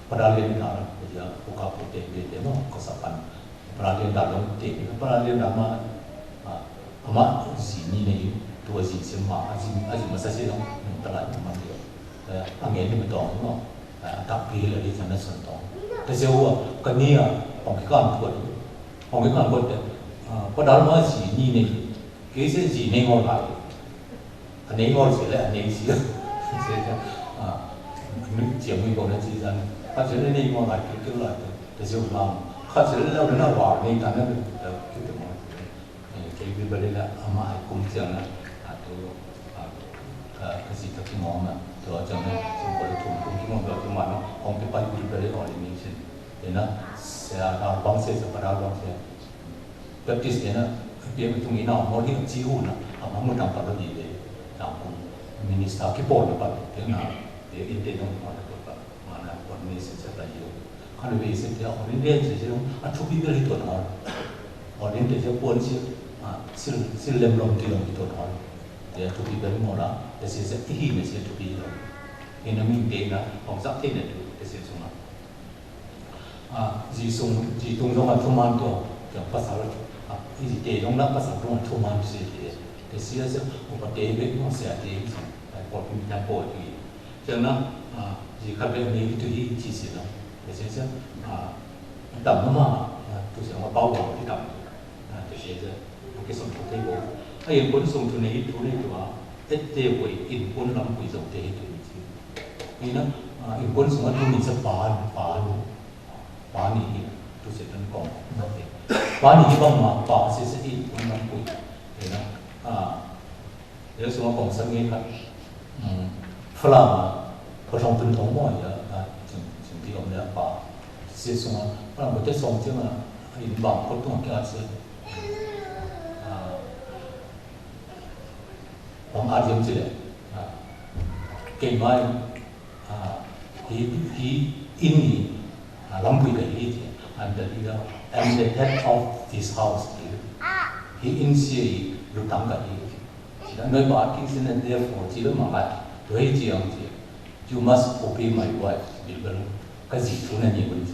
pa da lê ni na, kê ya, kô ka pô tê, tê tê ma, kô sa pan. Paralel dă lŏng te, paralel dă ma, a, ama zi ni ne, tu zi sim ma, a zi, a zi ma sa se lŏng, nung tala ni ma ni. A nge ni ma tong, no. A, tak pi la di sana son tong. Te se wa, kania, pang ki kan kuat. Pang ki kan kuat, a, padahal ma zi ni ne. Kei se zi ne ngol lai. Anei ngol se le, anei si. Se, a, nu, cia mui ko na ci zan. Ka se le nei ngol lai, kei kei lai. Te se u bang. Ka se le le na wa, nei ta na, kei te mo. Ê, kei bi bale la, ama ai kum cia na. A, tu, a, a, ka si ta ki mo ma. Tu a cia na, si ko le tum kum ki mo, tu ma no. Ong ke pai bi bale o ni sin. Ê na, se a, a, bang se, se pa da bang se. Baptist ê na, pi ma tung ina, mô hi ci u na, ama mô tang pa lo di de, tang ku minister ki pô na pa, ê na, ê in te dong pa lo pa, ma na ordination sa pa yo. Kan we se te ordination se, a tu bi beri to na. Ordination pô si, a, sil, sil lem lom ti lom ti to na. Ê a tu bi beri mô na, ê se se hi ne se tu bi lom. Ê na mi te na, ong sa te na tu, ê se su na. A, zi sung, zi tung zong a thuman to, yang pasal, a, zi te zong na pasal tung a thuman zi te, te sia sia, u pa te be no sia te zong, a, pô pin tam pô ti. Sia na, a, zi ka be ne tu hi ci sia na, te sia sia, a, tam ma, a, tu sia ma pau wa ti tam, a, te sia sia. Kei song kô te kô. A, yên pun song tu ne hi tu ne tu a. Et te kôi in pun lam kôi song te hi tu ne ci. Ina, a, in pun song a tu ne sa pan, pan. Pan ni hi. Tu se tan kong. Pan ni hi bang ma, pan se se in pun lam kôi. Ina, a, Yê sung a kong sa ngê khat, hm, Falam a, Phổ Thông Truyền Thống mò yê, a, jing, jing ti ôm lĕ a pa. Sê sung a, Falam bơ tê song jing a, in bang kôt tung a kia sê. A, bang a jing jing lĕ. A, kei mai, a, hi, hi, in hi, a, lam bui kei hi jing. I'm the leader, I'm the head of this house. Hi in sê hi, lu tang kei hi. Ci la noi ba king sin and therefore, ci la ma ngat, doi ci ang ci. You must obey my wife, Bilbel. Ka zi thu na ni bun ci.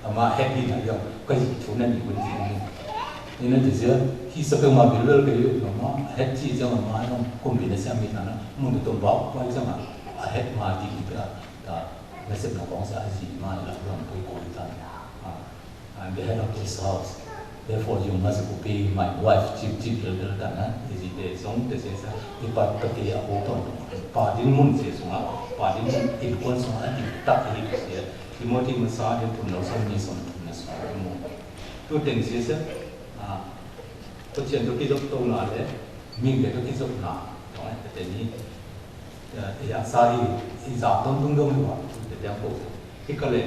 Ama happy na yang, ka zi thu na ni bun ci. Ina ci zi, hi sa pe ma Bilbel ke yu, ma het ci zi ma ma yang, kumbi na zi mi na na, mun tu ba, ba zi ma, a het ma di ki ta, ta, na sep na kong sa zi ma la, yang pui ko ta. A. I'm the head of this house. Therefore, you must obey my wife. Cip, cip, lel, lel, tana. Isi te song, te se sa, i pat, pati, a, ho, ton. Pa din mun se song, a, pa din mun, in kon song, a, di, tak, i, se. Timothy masa, din pun, lau, song, ni, song, na, song, mun. Tu, ten, se, sa, a, tu, cien, tu, ki, zok, to, na, le, ming, ke, tu, ki, zok, na. Tong, e, te, ni. Ê, ê, a, sa i, i zak ton tung dong wa, te tiang ko. Hi ka le,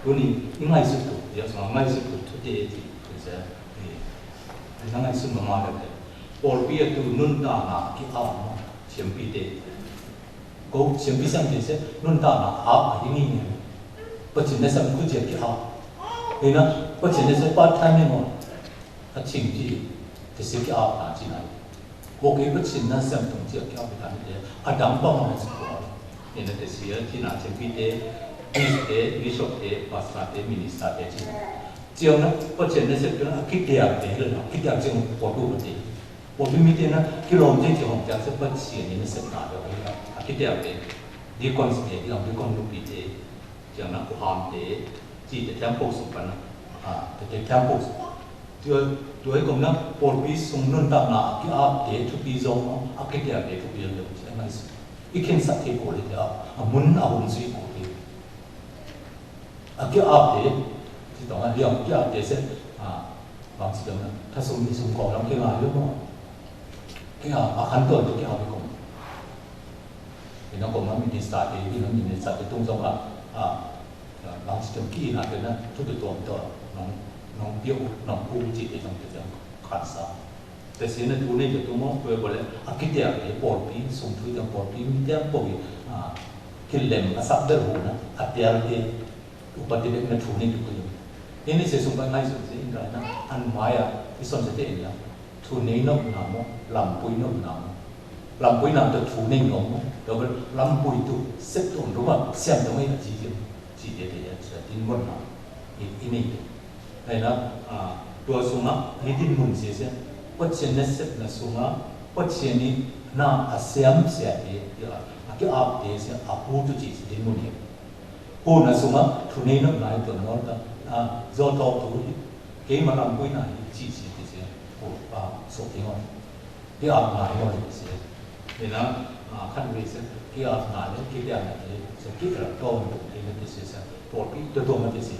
tu ni, i ngai sut tu, ê, a sa ngai sut tu, tu te ti, tu se, ê, ê, na ngai sut ma ma le te. Pôl Pi a tu nun ta na ki a ma, siam pi te. Ko, siam pi siam te se, nun ta na a, a, i ni ni. Pa chin ne sam ku jia ki a. Ê na, pa chin ne se part time ni mo. A ching ji, te se ki a na chi na. Ko ke pa chin na sem tong ji a ki a pi ta ni de, a dang pa ma na chi ko. Ê na te se a chi na chen pi te, priest te, bishop te, pastor te, minister te chi na. Chi na, pa chin na sem tong a ki te a te, a ki te a chi ko tu te. Ko pi mi te na, ki long je chi hong te a se pa chin na sem na de, a ki te a te. Deacons te, deacon lu pi te. Ciang na kuham te, ci te temple sung pan na, a, te, te temple sung. Tuai, tuai kong na, pôl pi sung nun ta na, ki ap te, tu pi zong, a, ki te ap te, tu pi zong, ci ngai sung. I ken sa te ko le te, a, a mun, a hun sui ko te. A ki ap te, ci tong a liang, ki ap te se, a, Bang sitang na, ta sum ni sum kong lam keng a yo mo. Keng a, a khan to keng a bi kong. Ina kong ma minister te, ina minister te tung song a, a, bang sitang ki ina te na, tu tu tuam to, nong, nong piu, nong pu ci te song te song khan sa. Te sina tu ne te tu mo, kue bole, a ki te a te pôl pi, sum tu te pôl pi, mi te a pôl pi, a, ki lem, a sak der hu na, a te a te, Ƀu pati dek na thu nây duk kơ yơh. Ini sê sung ƀai ngai sung sê in rai na, ăn mai a, i son sê tê in ya. Thu nây nôk na mô, lam pui nôk na mô. Lam pui na tơ thu nây nôk mô. Tơ ƀai lam pui tu, sep tu ôn rŭ ma, siam tu ngai a chi jim. Chi jê tê ya, sê tin môn na. I, ini tu. Hena, a, tua sung a, hih Dinmun se se, ပတ်ຊຽນ nep sep na sung a, ပတ်ຊຽນ ni na a sem se a te, a, a ki ap te se, a hu tu ci se Dinmun he. Hu na sung a, thu nei nop na i tuan nol ta, a, zo to tu hi, kei ma ram pui na hi ci se te se, hu, a, so ki nol. Ki ap na hi nol te se. Hena, a, khăn we se, ki ap na le, ki te na te, se ki ra to, hena te se se, to ki, to to ma te se.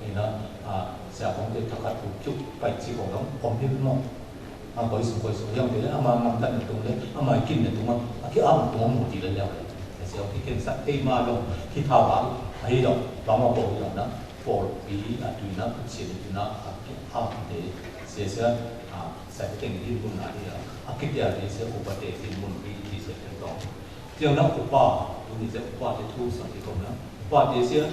Hena, a, sia kong te takat tu kiuk pai ci kong dong, kong te mong. A, koi sung koi sung, yang te, ama ngam tan na tung le, ama kin na tung, a, ki am tung mu ti le leo le. Sia ki ken sa, te ma dong, ki tha wa, a hi dong, ba ma bo dong na, pol pi, a tui na, ku chen tui na, a ki am te, sia sia, a, sa ki teng di bu na di a, a ki te a di sia, ku pa te di mun pi, di sia ken dong. Tiang na kupa, tu ni se kupa te tu sa ti kong na. Kupa te sia,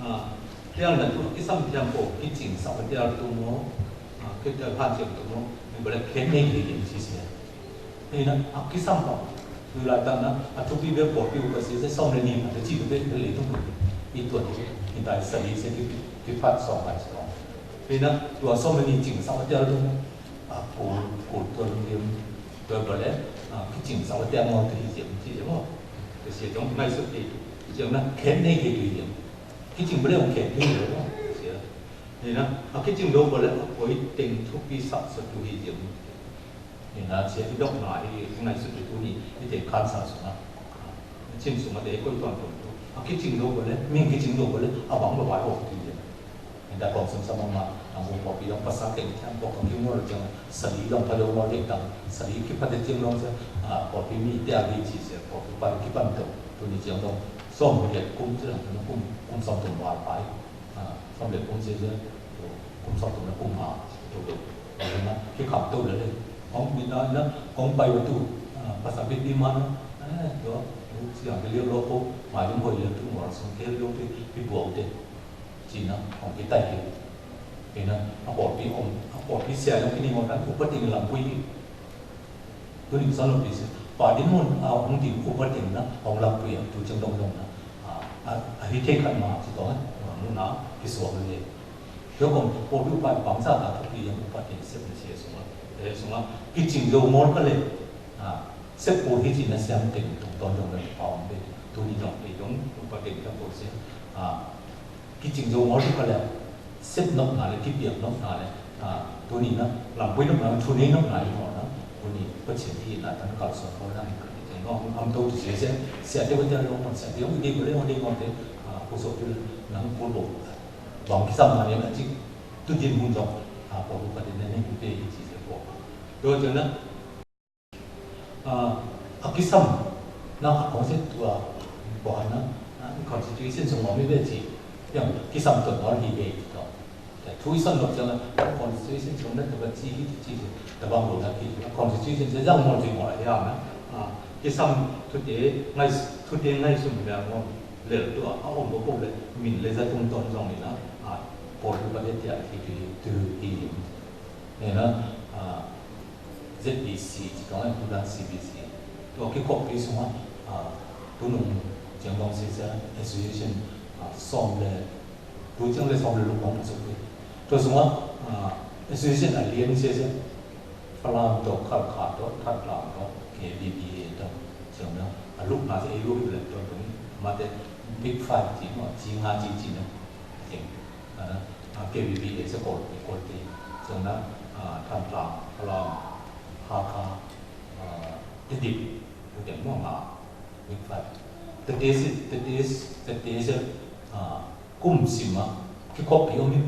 a, tiang na tu, ki sam tiang po, ki ching sa pa tiang tu mo, a, ki tiang han tiang tu mo, ni bale ken ne ki yin si sia. Ni na, a, ki sam pa, tu la ta na, a tu pi be po pi u ka si sia, som le ni, a, tu chi tu be, le tu mo, i tu, ni ta sa ni se ki, ki pat som pa si kong. Ni na, tu a som le ni ching sa pa tiang tu mo, a, ku, ku tu ni, Bơ bơ lĕ, a, ki ching sa wă teng ngol tui hi jiem, chi jiem mô. Tui sia jong ngai sut ti, jiem na, khen ne ke tui jiem. Ki ching bơ lĕ ong khen tui jiem mô. Sia. Ni na, a, ki ching dô bơ lĕ, a, koi teng thupi sat sut tui hi jiem. Ni na, sia ki dok na, i ngai sut ti tu ni, i teng kan sa sung a. Chin sung a te koi tuan tuan tu. A, ki ching dô bơ lĕ, ming ki ching dô bơ lĕ, a bang bơ bai ong tui jiem. Hên ta kong sum sa mong ma, ang kong pô pi dong pasa keng tiang, pô kong ki ngol tiang, sali dong pha dong ngol dek tang, sali ki pha dek tiang dong sa, a, pô pi mi tiang bi chi sa, pô pi pan ki pan dong, tu ni tiang dong, som dek kum tiang, tu kum, kum som tum wa pai, a, som dek kum tiang tiang, tu kum som tum na kum ma, tu tu, tu na, ki kham tu le le, kong mi ta na, kong pai wa tu, a, pasa bi bi ma na, a, tu, tu tiang ki liu lo ko, ma yung hoi le tu ngol sum ke liu pi, pi buau te. Chi na, hong ki tai ki. Ki na, a pô pi ong, a pô pi sia yong ki ni ngô tan, u pa ting lam pui. Tu ni san lo pi sia. Pa Din Mun, a, hong ting u pa ting na, hong lam pui, tu chang dong dong na. A, a, a hi thei kan ma, chi tong, a, nu na, ki suang le. Yo kong, pô pi u pa, bang sa ta, tu pi yang u pa ting sep na sia sung la. E sung la, ki ching yo mol ka le. A, sep pô hi chi na siam ting, tu ton dong na, pa ong be. Tu ni dong, e dong, u pa ting ka pô sia. A, Ki ching yo ngol tu ka le, sep nok na le, ki piak nok na le, a, tu ni na, lam pui nok na, tu ni nok na le ngol na, tu ni, pa chen ti na, tan kal son ko na, ka ni te no, am to tu se se, se te wa te lo kon se te, ong di ko le, ong di ngol te, a, ku so tu le, nang ku lo, bang ki sam na le na chi, tu Din Mun dong, a, ko ku ka te ne ne ku te, chi se ko. Do je na, A, a ki sam, na, a kong se tu a, bô na, a, constitution sung mô mi be chi, yang, ki sam tu nol hi be chi to. Ta tu i san nok chang, a, constitution sung na tu ba chi hi chi chi, ta bang lo na ki, a, constitution se yang mô chi mô la yang na, a, ki sam tu te ngai, tu te ngai sum ya mô, le tu a, a, ong bo bo le, min le za tung ton zong ni na, a, pô lu ba le tia hi tu, tu hi. Nê na, a, Z B C, chi tong a, tu dan C B C. Tu a ki khop pi sung a, a, tu nung chiang dong se se, association, a, som le, tu chiang le som le lu kong suk pi. Tu sung a, a, association a lien se se, Falam to, Khalkha to, Thantlang to, K B B A to, chiang na, a lu na se, a lu le to, tu ni, ma te, Big Five chi, ma, chi nga chi chi na, chiang. A, a, K B B A se kol, kol ti. Song na, a, Thantlang, Falam, Hakha, a, Didip, yu deng mong a, Big Five. Tete si, tete si, tete si, a, kum sima, ki khop pi om yu.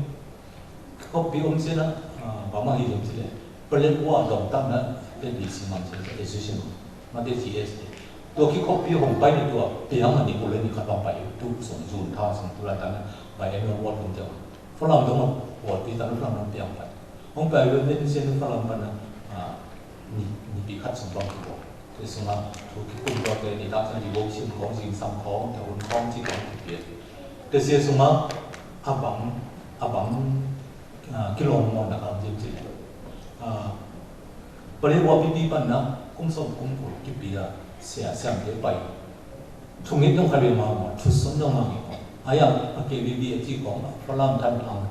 Ki khop pi om si na, a, ba ma hi om si le. Pale wa dong tam na, tete si mang si, tete si si mang. Ma te G S te. Tua ki khop pi hong pai ni tua, piang ma ni kule ni khat bang pai, tu song zun tha song tu la tan, bai em lo wot hong jang. Falam dong ma, wot pi tan Falam dong piang pai. Hong pai lo nen sen Falam pan na, a, ni, ni pi khat song bang tu. Te song ma, tu ki kum tua te ni ta san di bok sim kong, sim sam kong, ta hun kong, si kong ki pi. Te se song ma, a bang, a bang, a, ki long mon na kam jim si le. A, Pale wa pi pi pan na, kum som kum kul ki pi a, sia, siam te pai. Thungit dong kha le ma ma, thu son dong ma ngi ko. Aya, a K B B A chi ko, Falam Thantlang,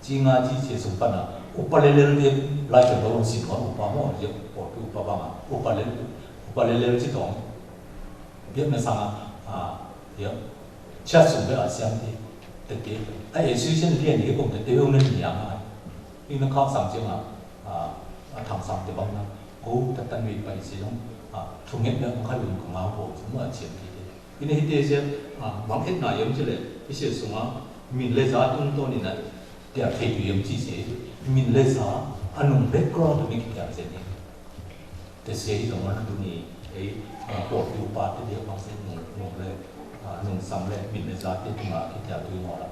Jing a jice sung pana upa lelel de lai ke dong sing wa upa mo ye upa upa bang a upa lelel upa lelel ci dong. Biă me sang a ye chia sung be a siang de de de a ye sui sien lien ye kong de de yong ne ni yang a. Ina kang sang jing a a thang sang de bang na ko ta tan wei pai si long a thung nget ne kong khai long kong a ko sung a chien de. Ina hite se a bang het na yem ci le ise sung a min le za tung to ni na. Tiak thei tu yem ci se min le za a nung background tu mi ki tiak se ni. Te se i dong wan tu ni ei a pô tu pa te dia pang se nung nung le a nung sam le min le za te tu ma ki tiak tu ngô la.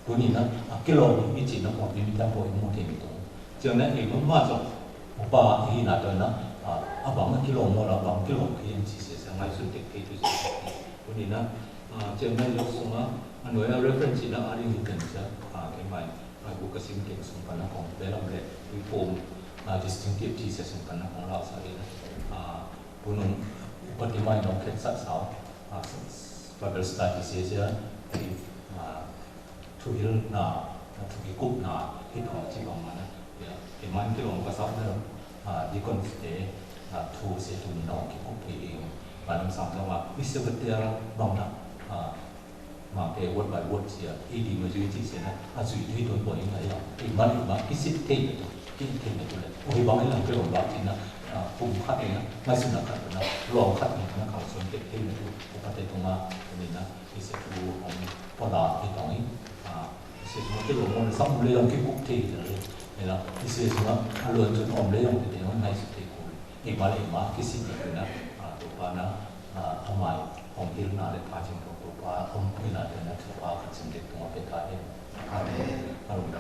Tu ni na a ki lo mi ci na pô tu mi tiak pô i mu te mi tu. Ci na ei ma ma so pa i na tu na a bang ki lo mo la bang ki lo ki yem ci se sa ngai su te ke tu se. Ko ni na a ceng mai lok suma a noi a reference na a ring yu ten sa a ke mai a gu ka sim ke sung pana kong belam le wi pom a distinctive ti sa sung pana kong lau sa ri na a bunung upati mai nong ket sak sau a Bible study sia sia a Thu hil na, thu kikup na, hit ong ci bang mana. Ya, iman ki long pasal na, a, dikon ste, a, thu se thu na kikup ki ing. Ba nam sam na ma, ise betel bang na, a, ma ke word by word sia, i di ma jui ci se na, a jui tui tun boi na ya. Iman iman, ise tei na tu, ki tei na tu le. Oi bang ilang ke long bang ci na, a, pum khat na, ngai sun na khat na, long khat na, kang sun ke tei na tu, upate tu ma, ni na. Ise thu ong pala i tong i. A, ise suma ki lo mo ne sam le yong ki kuk te i tong i. Ena, ise suma a lo tu ong le yong te te ong nai su te ku. I ma le i ma ki si te na, a, to pa na, a, amai ong hil na le pa jing to pa ong pui na te na to pa ka jing te to pe ta e. Amen. A lo da.